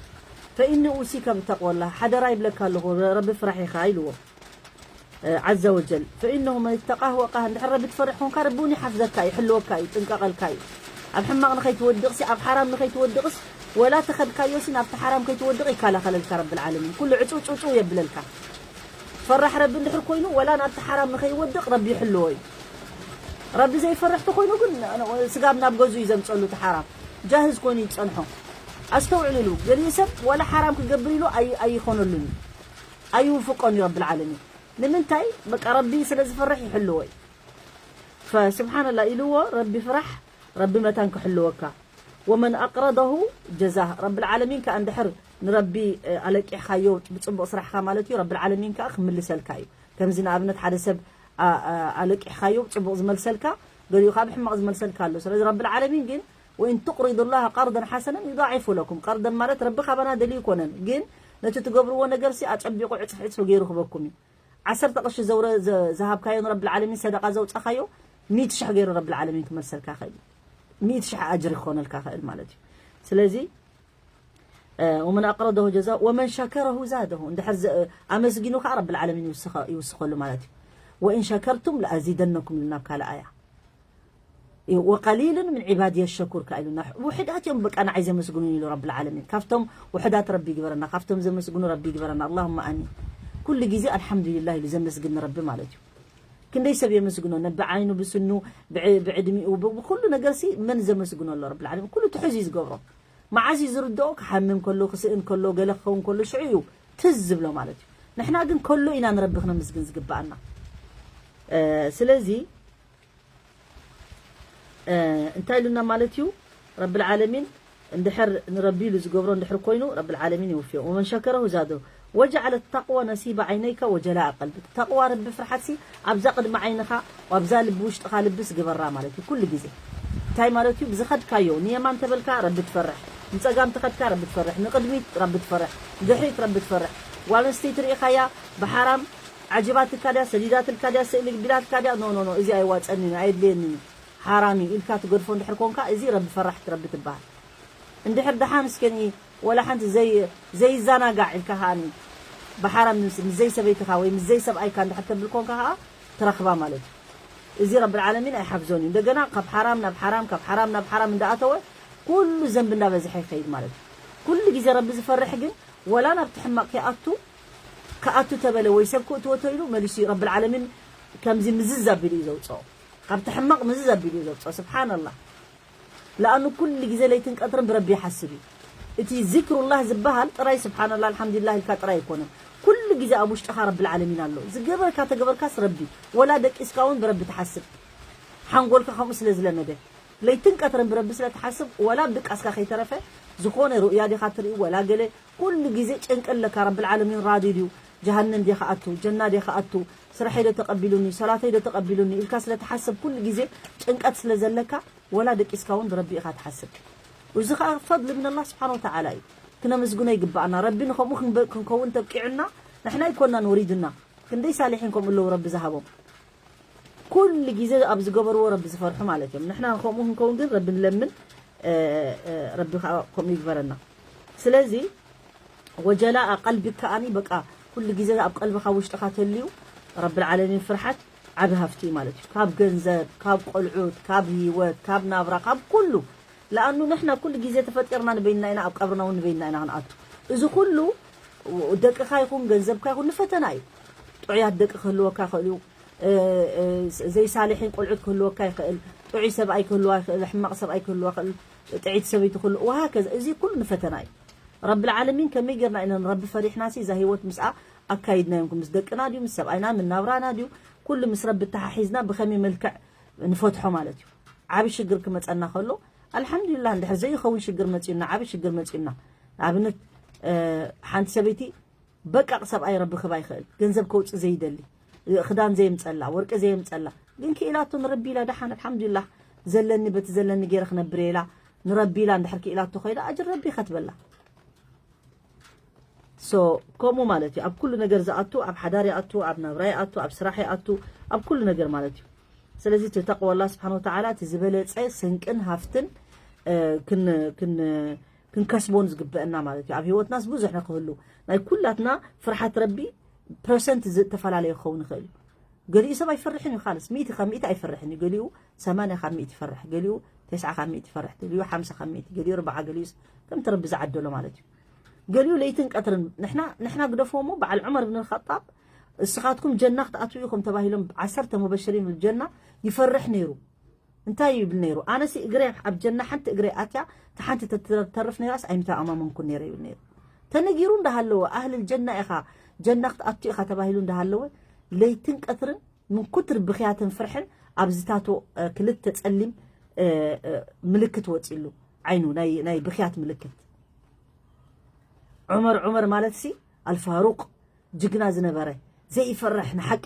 فإني أوصيك بتقوى الله ሓደራ ይብለካ ኣለኹ ረቢ ፍራሕ ኢኻ ኢልዎ عز وجل فإنه من اتقاه وقاه እንድሕር ረቢ ትፈርሕ ኮንካ ረቢ እውን ይሓፍዘካ እዩ ይሕልወካ እዩ ይጥንቀቐልካ እዩ ኣብ ሕማቕ ንኸይትወድቕሲ ኣብ ሓራም ንኸይትወድቕስ ወላ ተኸድካዮሲ ናብቲ ሓራም ከይትወድቕ ይከላኸለልካ ረቢ العالمين ኩሉ ዕፅው ፅውፅው የብለልካ ፈራሕ ረቢ እንድሕር ኮይኑ ወላ ናብቲ ሓራም ንኸይወድቕ ረቢ ይሕልዎ እዩ ረቢ ዘይፈርሕ ተኾይኑ ግን ስጋብ ናብ ገዙ እዩ ዘምፀሉ እቲ ሓራም ጃህዝ ኮይኑ ይፀንሖ ኣስተውዕልሉ ገሊኡ ሰብ ወላ ሓራም ክገብር ኢሉ ኣይኾነሉን እዩ ኣይውፍቆን እዩ ረቢ العالمين ንምንታይ በቃ ረቢ ስለ ዝፈርሕ ይሕልዎ እዩ فسبحان الله ኢልዎ ረቢ ፍራሕ ረቢ መታን ክሕልወካ ومن أقرضه جزاه ረቢ العالمين ከኣ እንድሕር ንረቢ ኣለቂሕካዮ ብፅቡቕ ስራሕካ ማለት እዩ ረቢ العالمين ከኣ ክምልሰልካ እዩ ከምዚ ንኣብነት ሓደ ሰብ ኣለቂሕካዮ ብፅቡቕ ዝመልሰልካ ገሊኡ ካብ ሕማቕ ዝመልሰልካ ኣሎ ስለዚ ረቢ العالمين ግን وإن تقرضوا الله قرضا حسنا يضاعفه لكم قرضا ማለት ረቢ ካባና ደልዩ ይኮነን ግን ነቲ ትገብርዎ ነገር ሲ ኣፀቢቑ ዕፅፍ ዕፅፍ ገይሩ ክበኩም እዩ ዓሰርተ ቅርሺ ዘውረ ዝሃብካዮ ንረቢ العالمين ሰደቃ ዘውፃኻዮ ሚእቲ ሽሕ ገይሩ ረቢ العالمين ክመልሰልካ ይኽእል ሚእቲ ሽሕ ኣጅሪ ክኾነልካ ይኽእል ማለት እዩ ስለዚ ومن أقرضه جزاه ومن شكره زاده እንድሕር ኣመስጊኑ ከዓ ረቢ العالمين ይውስኸሉ ማለት እዩ وإن شكرتم لأزيدنكم ኢሉ ናብ ካልእ ኣያ وقليل من عبادي الشكور ከኣ ኢሉና ውሕዳት እዮም በቃ ንዓይ ዘመስግኑን ኢሉ ረቢ العالمين ካብቶም ውሕዳት ረቢ ይግበረና ካብቶም ዘመስግኑ ረቢ ይግበረና اللهم آمين ኩሉ ግዜ الحمد لله ኢሉ ዘመስግን ረቢ ማለት እዩ ክንደይ ሰብ የመስግኖ ነቢ ዓይኑ ብስኑ ብዕድሚኡ ብኩሉ ነገር ሲ መን ዘመስግኖ ኣሎ ረቢ العالمين ኩሉ ትሑዝ እዩ ዝገብሮ መዓዝ እዩ ዝርድኦ ክሓምም ከሎ ክስእን ከሎ ገለ ክኸውን ከሎ ሽዑ እዩ ትዝ ዝብሎ ማለት እዩ ንሕና ግን ከሎ ኢና ንረቢ ክነምስግን ዝግብኣና ስለዚ እንታይ ኢሉና ማለት እዩ? ረብል ዓለሚን እንድሕር ንረቢ ኢሉ ዝገብሮ እንድሕር ኮይኑ ረብል ዓለሚን ይውፍዮ። ወመን ሸከረሁ ዛደሁ ወጀዓለ ተቅዋ ነሲበ ዓይነይከ ወጀላአ ቀልቢክ። ተቅዋ ረቢ ፍርሓትሲ ኣብዛ ቅድሚ ዓይንኻ ኣብዛ ልቢ ውሽጥኻ ልብስ ግበራ ማለት እዩ። ኩሉ ግዜ እንታይ ማለት እዩ? ብዝኸድካዮ ንየማን ተበልካ ረቢ ትፈርሕ፣ ንጸጋም ተኸድካ ረቢ ትፈርሕ፣ ንቕድሚት ረቢ ትፈርሕ፣ ንድሕሪት ረቢ ትፈርሕ። ጓል ኣንስተይቲ ርኢኻያ ብሓራም ዓጅባትካ ድያ፣ ሰዲዳትልካ ድያ፣ ስእሊ ግቢላትካ ድያ፣ ኖ ኖ ኖ፣ እዚ ኣይዋፀንን እዩ፣ ኣየድልየንን እዩ፣ ሓራም እዩ ኢልካ ትገድፎ እንድሕር ኮንካ፣ እዚ ረቢ ፈራሕ ረቢ ትበሃል። እንድሕር ደሓን እስከኒ ወላ ሓንቲ ዘይ ዘይዛናጋዕ ኢልካ ከዓኒ ብሓራም ምስ ምስ ዘይ ሰበይትኻ ወይ ምስ ዘይ ሰብኣይካ እንድሕር ተብል ኮንካ ከዓ ትረኽባ ማለት እዩ። እዚ ረብል ዓለሚን ኣይሓፍዞን እዩ። እንደገና ካብ ሓራም ናብ ሓራም፣ ካብ ሓራም ናብ ሓራም እንዳኣተወ ኩሉ ዘንቢ እንዳበዝሐ ይኸይድ ማለት እዩ። ኩሉ ግዜ ረቢ ዝፈርሕ ግን ወላ ናብቲ ሕማቕ ከይኣቱ ክኣቱ ተበለ ወይ ሰብ ክእትዎ ተኢሉ መሊሱ ረብል ዓለሚን ከምዚ ምዝዝ ኣቢሉ እዩ ዘውፅኦ። ካብቲ ሕማቕ ምዝዝ ኣቢሉ እዩ ዘውፅኦ። ስብሓንላህ። ለኣኑ ኩሉ ግዜ ለይትን ቀትርን ብረቢ ይሓስብ እዩ። እቲ ዚክሩላህ ዝበሃል ጥራይ ስብሓንላህ ኣልሓምዱሊላህ ኢልካ ጥራይ ኣይኮነን። ኩሉ ግዜ ኣብ ውሽጥኻ ረብል ዓለሚን ኣሎ። ዝገበርካ ተገበርካስ ረቢ፣ ወላ ደቂስካ እውን ብረቢ ትሓስብ። ሓንጎልካ ከምኡ ስለ ዝለመደ ለይትን ቀትርን ብረቢ ስለ ትሓስብ ወላ ኣብ ድቃስካ ከይተረፈ ዝኾነ ሩእያ ዲኻ ትርኢ ወላ ገለ ኩሉ ግዜ ጭንቂ ኣለካ። ረብል ዓለሚን ራዲ ድዩ? ጀሃነም ድየ ክኣቱ? ጀና ድየ ክኣቱ? ስራሐይ ዶ ተቐቢሉኒ? ሰላተይ ዶ ተቐቢሉኒ? ኢልካ ስለ ትሓስብ ኩሉ ግዜ ጭንቀት ስለ ዘለካ ወላ ደቂስካ እውን ብረቢ ኢኻ ትሓስብ። እዚ ኸዓ ፈድሊ ምን ኣላህ ስብሓን ወተዓላ እዩ። ክነመስግኖ ይግባኣና። ረቢ ንኸምኡ ክንበ- ክንከውን ተብቂዑና ንሕና ኣይኮናን ወሪዱና። ክንደይ ሳሊሒን ከምኡ ኣለዉ ረቢ ዝሃቦም። ኩሉ ግዜ ኣብ ዝገበርዎ ረቢ ዝፈርሑ ማለት እዮም። ንሕና ከምኡ ክንከውን ግን ረቢ ንለምን፣ እ፣ እ፣ ረቢ ከዓ ከምኡ ይግበረና። ስለዚ ወጀላኣ ቀልቢ ከኣኒ በቃ ኩሉ ግዜ ኣብ ቀልብኻ ውሽጥኻ ተልዩ ረብል ዓለሚን ፍርሓት ዓቢ ሃፍቲ እዩ ማለት እዩ። ካብ ገንዘብ፣ ካብ ቆልዑት፣ ካብ ህይወት፣ ካብ ናብራ፣ ካብ ኩሉ። ለኣኑ ንሕና ኩሉ ግዜ ተፈጢርና ንበይንና ኢና፣ ኣብ ቀብርና እውን ንበይንና ኢና ክንኣቱ። እዚ ኩሉ ደቅኻ ይኹን ገንዘብካ ይኹን ንፈተና እዩ። ጥዑያት ደቂ ክህልወካ ይኽእል እዩ። እ፣ እ፣ ዘይሳልሒን ቆልዑት ክህልወካ ይኽእል። ጥዑይ ሰብኣይ ክህልዋ ይኽእል፣ ሕማቕ ሰብኣይ ክህልዋ ይኽእል፣ ጥዕይቲ ሰበይቲ ክህልዋ፣ ወሃከዛ። እዚ ኩሉ ንፈተና እዩ። ረብል ዓለሚን ከመይ ጌርና ኢና ንረቢ ፈሪሕናሲ እዛ ህይወት ምስኣ ኣካይድናዮም? ምስ ደቅና ድዩ፣ ምስ ሰብኣይና፣ ምስ ናብራና ድዩ? ኩሉ ምስ ረቢ ተሓሒዝና ብኸመይ መልክዕ ንፈትሖ ማለት እዩ። ዓቢ ሽግር ክመጸና ከሎ፣ ኣልሓምዱሊላህ፣ እንድሕር ዘይኸውን ሽግር መጺኡና፣ ዓቢ ሽግር መጺኡና፣ ንኣብነት፣ እ፣ ሓንቲ ሰበይቲ በቃ ሰብኣይ ረቢ ክባ ይኽእል፣ ገንዘብ ከውጽእ ዘይደሊ፣ ክዳን ዘየምጸላ፣ ወርቂ ዘየምጸላ፣ ግን ክኢላቶ ንረቢ ኢላ ደሓን፣ ኣልሓምዱሊላህ፣ ዘለኒ በቲ ዘለኒ ገይረ ክነብር እየ ኢላ፣ ንረቢ ኢላ እንድሕር ክኢላቶ ኮይዳ፣ ኣጅር ረቢ ከትበላ። ሶ፣ ከምኡ ማለት እዩ። ኣብ ኩሉ ነገር ዝኣቱ፣ ኣብ ሓዳር ይኣቱ፣ ኣብ ናብራ ይኣቱ፣ ኣብ ስራሕ ይኣቱ፣ ኣብ ኩሉ ነገር ማለት እዩ። ስለዚ እቲ ተቅዋ ኣላህ ስብሓን ወተዓላ እቲ ዝበለጸ ስንቅን ሃፍትን፣ እ፣ ክን-፣ ክን-፣ ክንከስቦን ዝግበአና ማለት እዩ። ኣብ ህይወትናስ ብዙሕ ንክህሉ፣ ናይ ኩላትና ፍርሓት ረቢ ፐርሰንት ዝተፈላለየ ክኸውን ይኽእል እዩ። ገሊኡ ሰብ ኣይፈርሕን እዩ፣ ካልስ ሚእቲ ካብ ሚእቲ ኣይፈርሕን እዩ። ገሊኡ ሰማንያ ካብ ሚእቲ ይፈርሕ፣ ገሊኡ ተስዓ ካብ ሚእቲ ይፈርሕ፣ ገሊኡ ሓምሳ ካብ ሚእቲ፣ ገሊኡ ኣርብዓ፣ ገሊኡስ ከምቲ ረቢ ዝዓደሎ ማለት እዩ። ገሊኡ ለይትን ቀትርን፣ ንሕና፣ ንሕና ግደፍዎ እሞ፣ በዓል ዑመር ብን ኸጣብ፣ "እስኻትኩም ጀና ክትኣትዉ ኢኹም" ተባሂሎም ዓሰርተ ሙበሽሪን ብልጀና ይፈርሕ ነይሩ። እንታይ ይብል ነይሩ? "ኣነሲ እግረይ ኣብ ጀና ሓንቲ እግረይ ኣትያ፣ እታ ሓንቲ ተትተርፍ ነይራስ ኣይምተኣማመንኩን ነይረ" ይብል ነይሩ። ተነጊሩ እንዳሃለወ፣ "ኣህልል ጀና ኢኻ፣ ጀና ክትኣቱ ኢኻ" ተባሂሉ እንዳሃለወ፣ ለይትን ቀትርን ምን ኩትር ብኽያትን ፍርሕን ኣብዚታቱ፣ እ፣ ክልተ ጸሊም፣ እ፣ እ፣ ምልክት ወጺሉ፣ ዓይኑ ናይ፣ ናይ ብኽያት ምልክት። ዑመር፣ ዑመር ማለትሲ ኣልፋሩቅ፣ ጅግና ዝነበረ፣ ዘይፈርሕ፣ ንሓቂ፣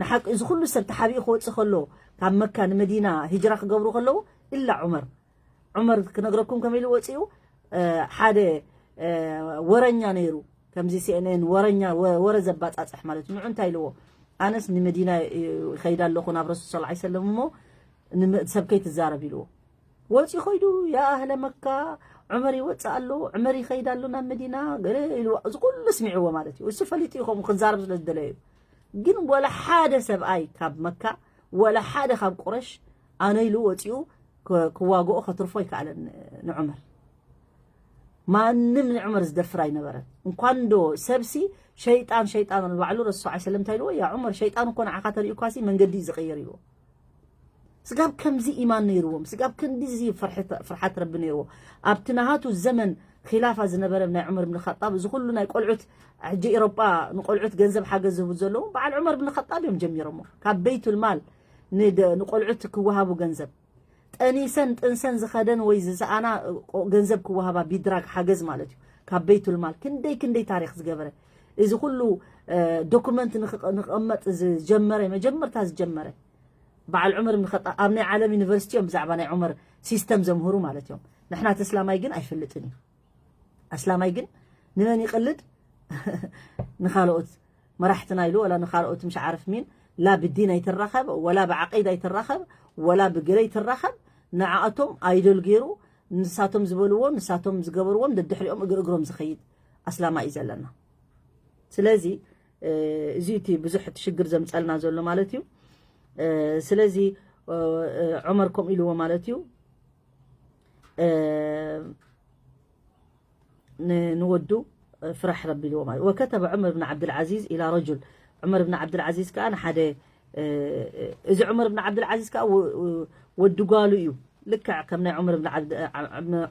ንሓቂ፣ እዚ ኩሉ ሰብ ተሓቢኡ ክወጽእ ከሎ፣ ካብ መካ ንመዲና ሂጅራ ክገብሩ ከለዉ፣ ኢላ ዑመር። ዑመር ክነግረኩም ከመይ ኢሉ ወጺኡ፣ እ፣ ሓደ፣ እ፣ ወረኛ ነይሩ፣ ከምዚ ሲ ኤን ኤን ወረኛ፣ ወ-፣ ወረ ዘባጻጽሕ ማለት እዩ። ንዑ እንታይ ኢልዎ? "ኣነስ ንመዲና ይኸይድ ኣለኹ ናብ ረሱል ሰለላሁ ዐለይሂ ወሰለም እሞ ንመ-፣ ሰብከይ ትዛረብ" ኢልዎ። ወፂኡ ኸይዱ፣ "ያ ኣህለ መካ፣ ዑመር ይወፅእ ኣሎ፣ ዑመር ይኸይድ ኣሎ ናብ መዲና" ገለ ኢሉ፣ እዚ ኩሉ ስሚዕዎ ማለት እዩ። እሱ ፈሊጡ እዩ ከምኡ ክንዛረብ ስለ ዝደለየ እዩ። ግን ወላ ሓደ ሰብኣይ ካብ መካ፣ ወላ ሓደ ካብ ቁረሽ ኣነ ኢሉ ወፂኡ ክ-፣ ክዋግኦ ከትርፎ ኣይከኣለን ንዑመር። ማንም ንዑመር ዝደፍር ኣይነበረን። እንኳን ዶ ሰብሲ፣ ሸይጣን፣ ሸይጣን ባዕሉ ረሱል ሰለላሁ ዐለይሂ ወሰለም እንታይ ኢልዎ? "ያ ዑመር፣ ሸይጣን እኮ ንዓኻ ተሪእኳሲ መንገዲ እዩ ዝቕይር" ኢልዎ። ስጋብ ከምዚ ኢማን ነይርዎም፣ ስጋብ ክንዲዚ ፍርሐት-፣ ፍርሓት ረቢ ነይርዎ። ኣብቲ ናሃቱ ዘመን ኺላፋ ዝነበረ ናይ ዑመር ብን ኸጣብ፣ እዚ ኩሉ ናይ ቆልዑት፣ ሕጂ ኤሮጳ ንቆልዑት ገንዘብ ሓገዝ ዝህቡ ዘለዉ በዓል ዑመር ብን ኸጣብ እዮም ጀሚሮሞ። ካብ ቤይቱል ማል ንደ-፣ ንቆልዑት ክወሃቡ ገንዘብ፣ ጠኒሰን ጥንሰን ዝኸደን ወይ ዝሰኣና፣ እ፣ ገንዘብ ክወሃባ፣ ቢድራግ ሓገዝ ማለት እዩ። ካብ ቤይቱል ማል ክንደይ ክንደይ ታሪኽ ዝገበረ፣ እዚ ኩሉ፣ እ፣ ዶኩመንት ንኽቐ-፣ ንኽቕመጥ ዝጀመረ፣ መጀመርታ ዝጀመረ በዓል ዑመር ብን ኸጣብ ኣብ ናይ ዓለም ዩኒቨርሲቲ እዮም ብዛዕባ ናይ ዑመር ሲስተም ዘምህሩ ማለት እዮም። ንሕና እቲ እስላማይ ግን ኣይፈልጥን እዩ። ኣስላማይ ግን ንመን ይቕልድ? ንኻልኦት መራሕትና ኢሉ፣ ወላ ንኻልኦት ምሽ ዓርፍ ሚን፣ ላ ብዲን ኣይትራኸብ፣ ወላ ብዓቂዳ ኣይትራኸብ፣ ወላ ብገለ ኣይትራኸብ። ንዓኣቶም ኣይዶል ገይሩ፣ ንሳቶም ዝበልዎ፣ ንሳቶም ዝገበርዎም ደድሕሪኦም እግሪ እግሮም ዝኸይድ ኣስላማይ እዩ ዘለና። ስለዚ፣ እ፣ እዚ እቲ ብዙሕ እቲ ሽግር ዘምጸልና ዘሎ ማለት እዩ። እ፣ ስለዚ፣ እ፣ ዑመር ከምኡ ኢልዎ ማለት እዩ። እ፣ ን-፣ ንወዱ ፍራሕ ረቢ ኢልዎ ማለት። ወከተበ ዑመር ብን ዓብድልዓዚዝ ኢላ ረጁል። ዑመር ብን ዓብድልዓዚዝ ከኣ ንሓደ፣ እ፣ እዚ ዑመር ብን ዓብድልዓዚዝ ከኣ ወ-፣ ወዲ ጓሉ እዩ። ልክዕ ከም ናይ ዑመር ብን ዓብድ-፣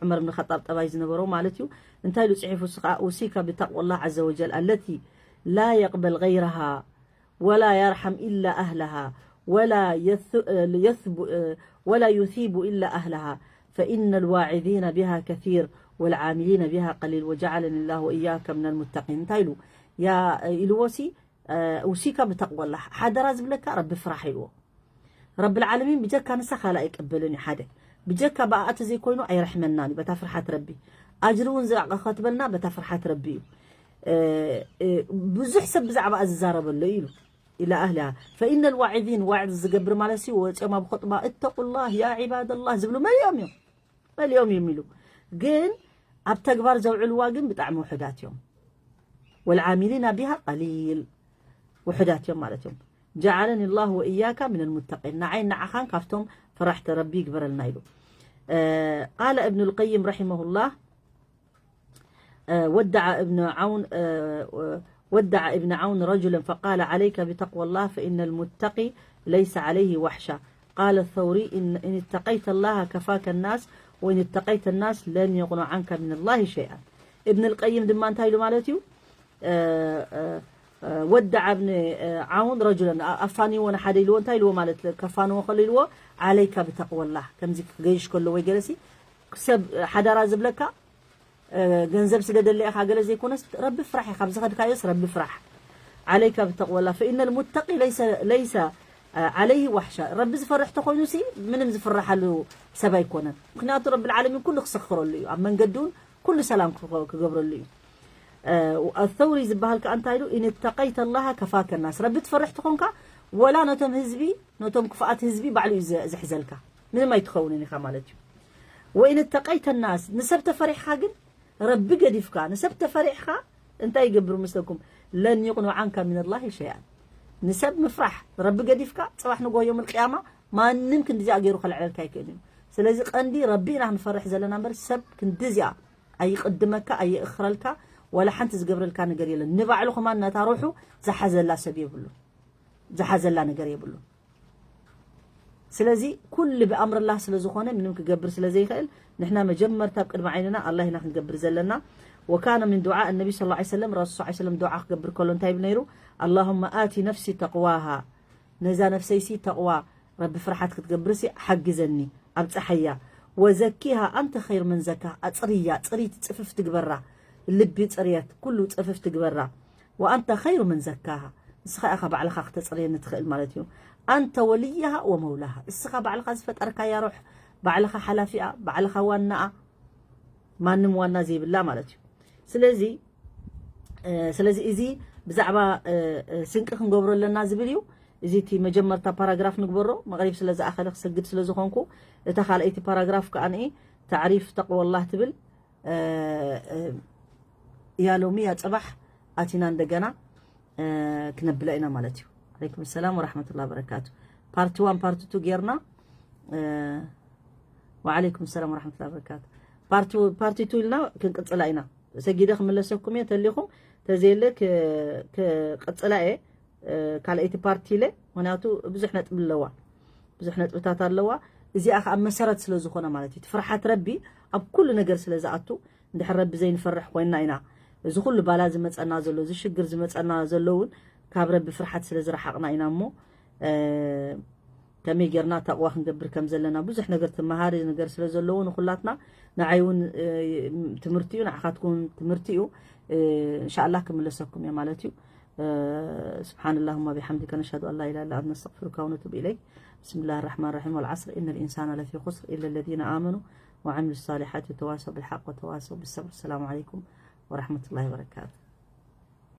ዑመር ብን ኸጣብ ጠባይ ዝነበሮ ማለት እዩ። እንታይ ኢሉ ጽሒፉ? እሱ ከኣ፣ أوصيك بتقوى الله عز وجل التي لا يقبل غيرها ولا يرحم إلا أهلها ولا يث-، يثب-، ولا يثيب إلا أهلها فإن الواعظين بها كثير والعاملين بها قليل وجعلني الله وإياك من المتقين. እንታይ ኢሉ? ያ፣ ኢልዎ ሲ፣ እ፣ أوصيك بتقوى الله፣ ሓደራ ዝብለካ ረቢ ፍራሕ ኢልዎ። ረብል ዓለሚን ብጀካ ንሳ ካልእ ኣይቅበልን እዩ። ሓደ፣ ብጀካ ብኣኣ ተዘይኮይኑ ኣይረሕመናን እዩ፣ በታ ፍርሓት ረቢ። ኣጅሪ እውን ዝላዕለ ከትበልና በታ ፍርሓት ረቢ እዩ። እ፣ እ፣ ብዙሕ ሰብ ብዛዕባ ዝዛረበ ኣሎ ኢሉ። إلى أهلها فإن الواعظين، ዋዕዝ ዝገብር ማለት ሲ ወፂኦም ኣብ ኹጥባ اتقوا الله يا عباد الله ዝብሉ መሊኦም እዮም። መሊኦም እዮም ኢሉ። ግን ኣብ ተግባር ዘውዕልዋ ግን ብጣዕሚ ውሑዳት እዮም። والعاملين بها قليل، ውሑዳት እዮም ማለት እዮም። جعلني الله وإياك من المتقين، ንዓይ ንዓኻን ካብቶም ፈራሕቲ ረቢ ይግበረልና ኢሉ። እ፣ قال ابن القيم رحمه الله، ودع ابن عون، ودع ابن عون رجلا فقال: عليك بتقوى الله فإن المتقي ليس عليه وحشة. قال الثوري: إن، إن اتقيت الله كفاك الناس، وإن اتقيت الناس لن يغنوا عنك من الله شيئا. ابن القيم ድማ እንታይ ኢሉ ማለት እዩ? እ፣ እ፣ እ፣ ودع ابن عون رجلا፣ ኣ-፣ ኣፋንይዎ ንሓደ ኢልዎ፣ እንታይ ኢልዎ ማለት፣ ከፋንዎ ከሎ ኢልዎ፣ عليك بتقوى الله። ከምዚ ክገይሽ ከሎ ወይ ገለሲ ሰብ ሓደራ ዝብለካ፣ እ፣ ገንዘብ ስለ ደለ ኢኻ ገለ ዘይኮነስ፣ ረቢ ፍራሕ ኢኻ፣ ኣብ ዝኸድካዮስ ረቢ ፍራሕ። عليك بتقوى الله فإن المتقي ليس، ليس، እ፣ عليه وحشة። ረቢ ዝፈርሕ ተኾይኑ ሲ ምንም ዝፍራሓሉ ሰብ ኣይኮነን። ምኽንያቱ ረብል ዓለሚን ኩሉ ክሰኽረሉ እዩ። ኣብ መንገዲ እውን ኩሉ ሰላም ክኸ-፣ ክገብረሉ እዩ። እ፣ ኣሰውሪ ዝበሃል ከኣ እንታይ ኢሉ? إن اتقيت الله كفاك الناس። ረቢ ትፈርሕ ተኾንካ፣ ወላ ነቶም ህዝቢ፣ ነቶም ክፉኣት ህዝቢ ባዕሉ እዩ ዘ-፣ ዝሕዘልካ። ምንም ኣይትኸውንን ኢኻ ማለት እዩ። وإن اتقيت الناس، ንሰብ ተፈሪሕኻ ግን፣ ረቢ ገዲፍካ ንሰብ ተፈሪሕኻ፣ እንታይ ይገብሩ ምስለኩም? لن يغنوا عنك من الله شيئا። ንሰብ ምፍራሕ፣ ረቢ ገዲፍካ፣ ጽባሕ ንግሆ ዮም القيامة ማንም ክንዲዚኣ ገይሩ ከልዕለልካ ኣይክእልን እዩ። ስለዚ ቀንዲ ረቢ ኢና ክንፈርሕ ዘለና እምበር፣ ሰብ ክንዲዚኣ ኣይቕድመካ፣ ኣይእኽረልካ፣ ዋላ ሓንቲ ዝገብረልካ ነገር የለን። ንባዕሉ ከማን ነታ ሩሑ ዝሓዘላ ሰብ የብሉን። ዝሓዘላ ነገር የብሉን። ስለዚ ኩሉ ብኣምርላህ ስለ ዝኾነ ምንም ክገብር ስለ ዘይኽእል፣ ንሕና መጀመርታ ኣብ ቅድሚ ዓይንና ኣላህ ኢና ክንገብር ዘለና። وكان من دعاء النبي صلى الله عليه وسلم، ረሱል صلى الله عليه وسلم ዱዓ ክገብር ከሎ እንታይ ይብል ነይሩ? اللهم آت نفسي تقواها، ነዛ ነፍሰይሲ ተቕዋ፣ ረቢ ፍርሓት ክትገብርሲ ሓግዘኒ፣ ኣብጽሓያ። وزكها أنت خير من زكاها، ኣጽርያ፣ ጽሪት ጽፍፍ ትግበራ፣ ልቢ ጽርየት፣ ኩሉ ጽፍፍ ትግበራ። وأنت خير من زكاها، ንስኻ ኢኻ ባዕልኻ ክተጽርየኒ ትኽእል ማለት እዩ። أنت وليها ومولاها، እስኻ ባዕልኻ ዝፈጠርካያ ሩሕ፣ ባዕልኻ ሓላፊኣ፣ ባዕልኻ ዋናኣ፣ ማንም ዋና ዘይብላ ማለት እዩ። ስለዚ፣ እ፣ ስለዚ እዚ ብዛዕባ፣ እ፣ እ፣ ስንቂ ክንገብሮ ኣለና ዝብል እዩ። እዚ እቲ መጀመርታ ፓራግራፍ ንግበሮ፣ መቕሪብ ስለ ዝኣኸለ ክሰግድ ስለ ዝኾንኩ፣ እታ ካልኣይቲ ፓራግራፍ ከኣ ንኢ تعريف تقوى الله ትብል። እ፣ እ፣ ያ ሎሚ ያ ጽባሕ ኣቲና እንደገና፣ እ፣ ክነብላ ኢና ማለት እዩ። عليكم السلام ورحمة الله وبركاته። ፓርቲ ዋን ፓርቲ ቱ ጌርና፣ እ፣ وعليكم السلام ورحمة الله وبركاته። ፓርቲ፣ ፓርቲ ቱ ኢልና ክንቅጽላ ኢና። ሰጊደ ክምለሰኩም እየ፣ ተሊኹም ተዘየለ ክ-፣ ክቅጽላ እየ። እ፣ ካልኣይቲ ፓርቲ ኢለ፣ ምኽንያቱ ብዙሕ ነጥቢ ኣለዋ፣ ብዙሕ ነጥብታት ኣለዋ። እዚኣ ከኣ መሰረት ስለ ዝኾነ ማለት እዩ። እቲ ፍርሓት ረቢ ኣብ ኩሉ ነገር ስለ ዝኣቱ፣ እንድሕር ረቢ ዘይንፈርሕ ኮይንና ኢና፣ እዚ ኩሉ ባላ ዝመጸና ዘሎ፣ እዚ ሽግር ዝመጸና ዘሎ እውን ካብ ረቢ ፍርሓት ስለ ዝረሓቕና ኢና እሞ፣ እ፣ ከመይ ጌርና ተቕዋ ክንገብር ከም ዘለና ብዙሕ ነገር ትመሃሪ ነገር ስለ ዘለዎ ንኹላትና፣ ንዓይ እውን፣ እ፣ ትምህርቲ እዩ፣ ንዓኻትኩም ትምህርቲ እዩ። እ፣ እንሻኣላህ ክምለሰኩም እየ ማለት እዩ። እ፣ سبحان اللهم وبحمدك، نشهد أن لا إله إلا أنت، نستغفرك ونتوب إليك. بسم الله الرحمن الرحيم. والعصر، إن الإنسان لفي خسر، إلا الذين آمنوا وعملوا الصالحات وتواصوا بالحق وتواصوا بالصبر. السلام عليكم ورحمة الله وبركاته.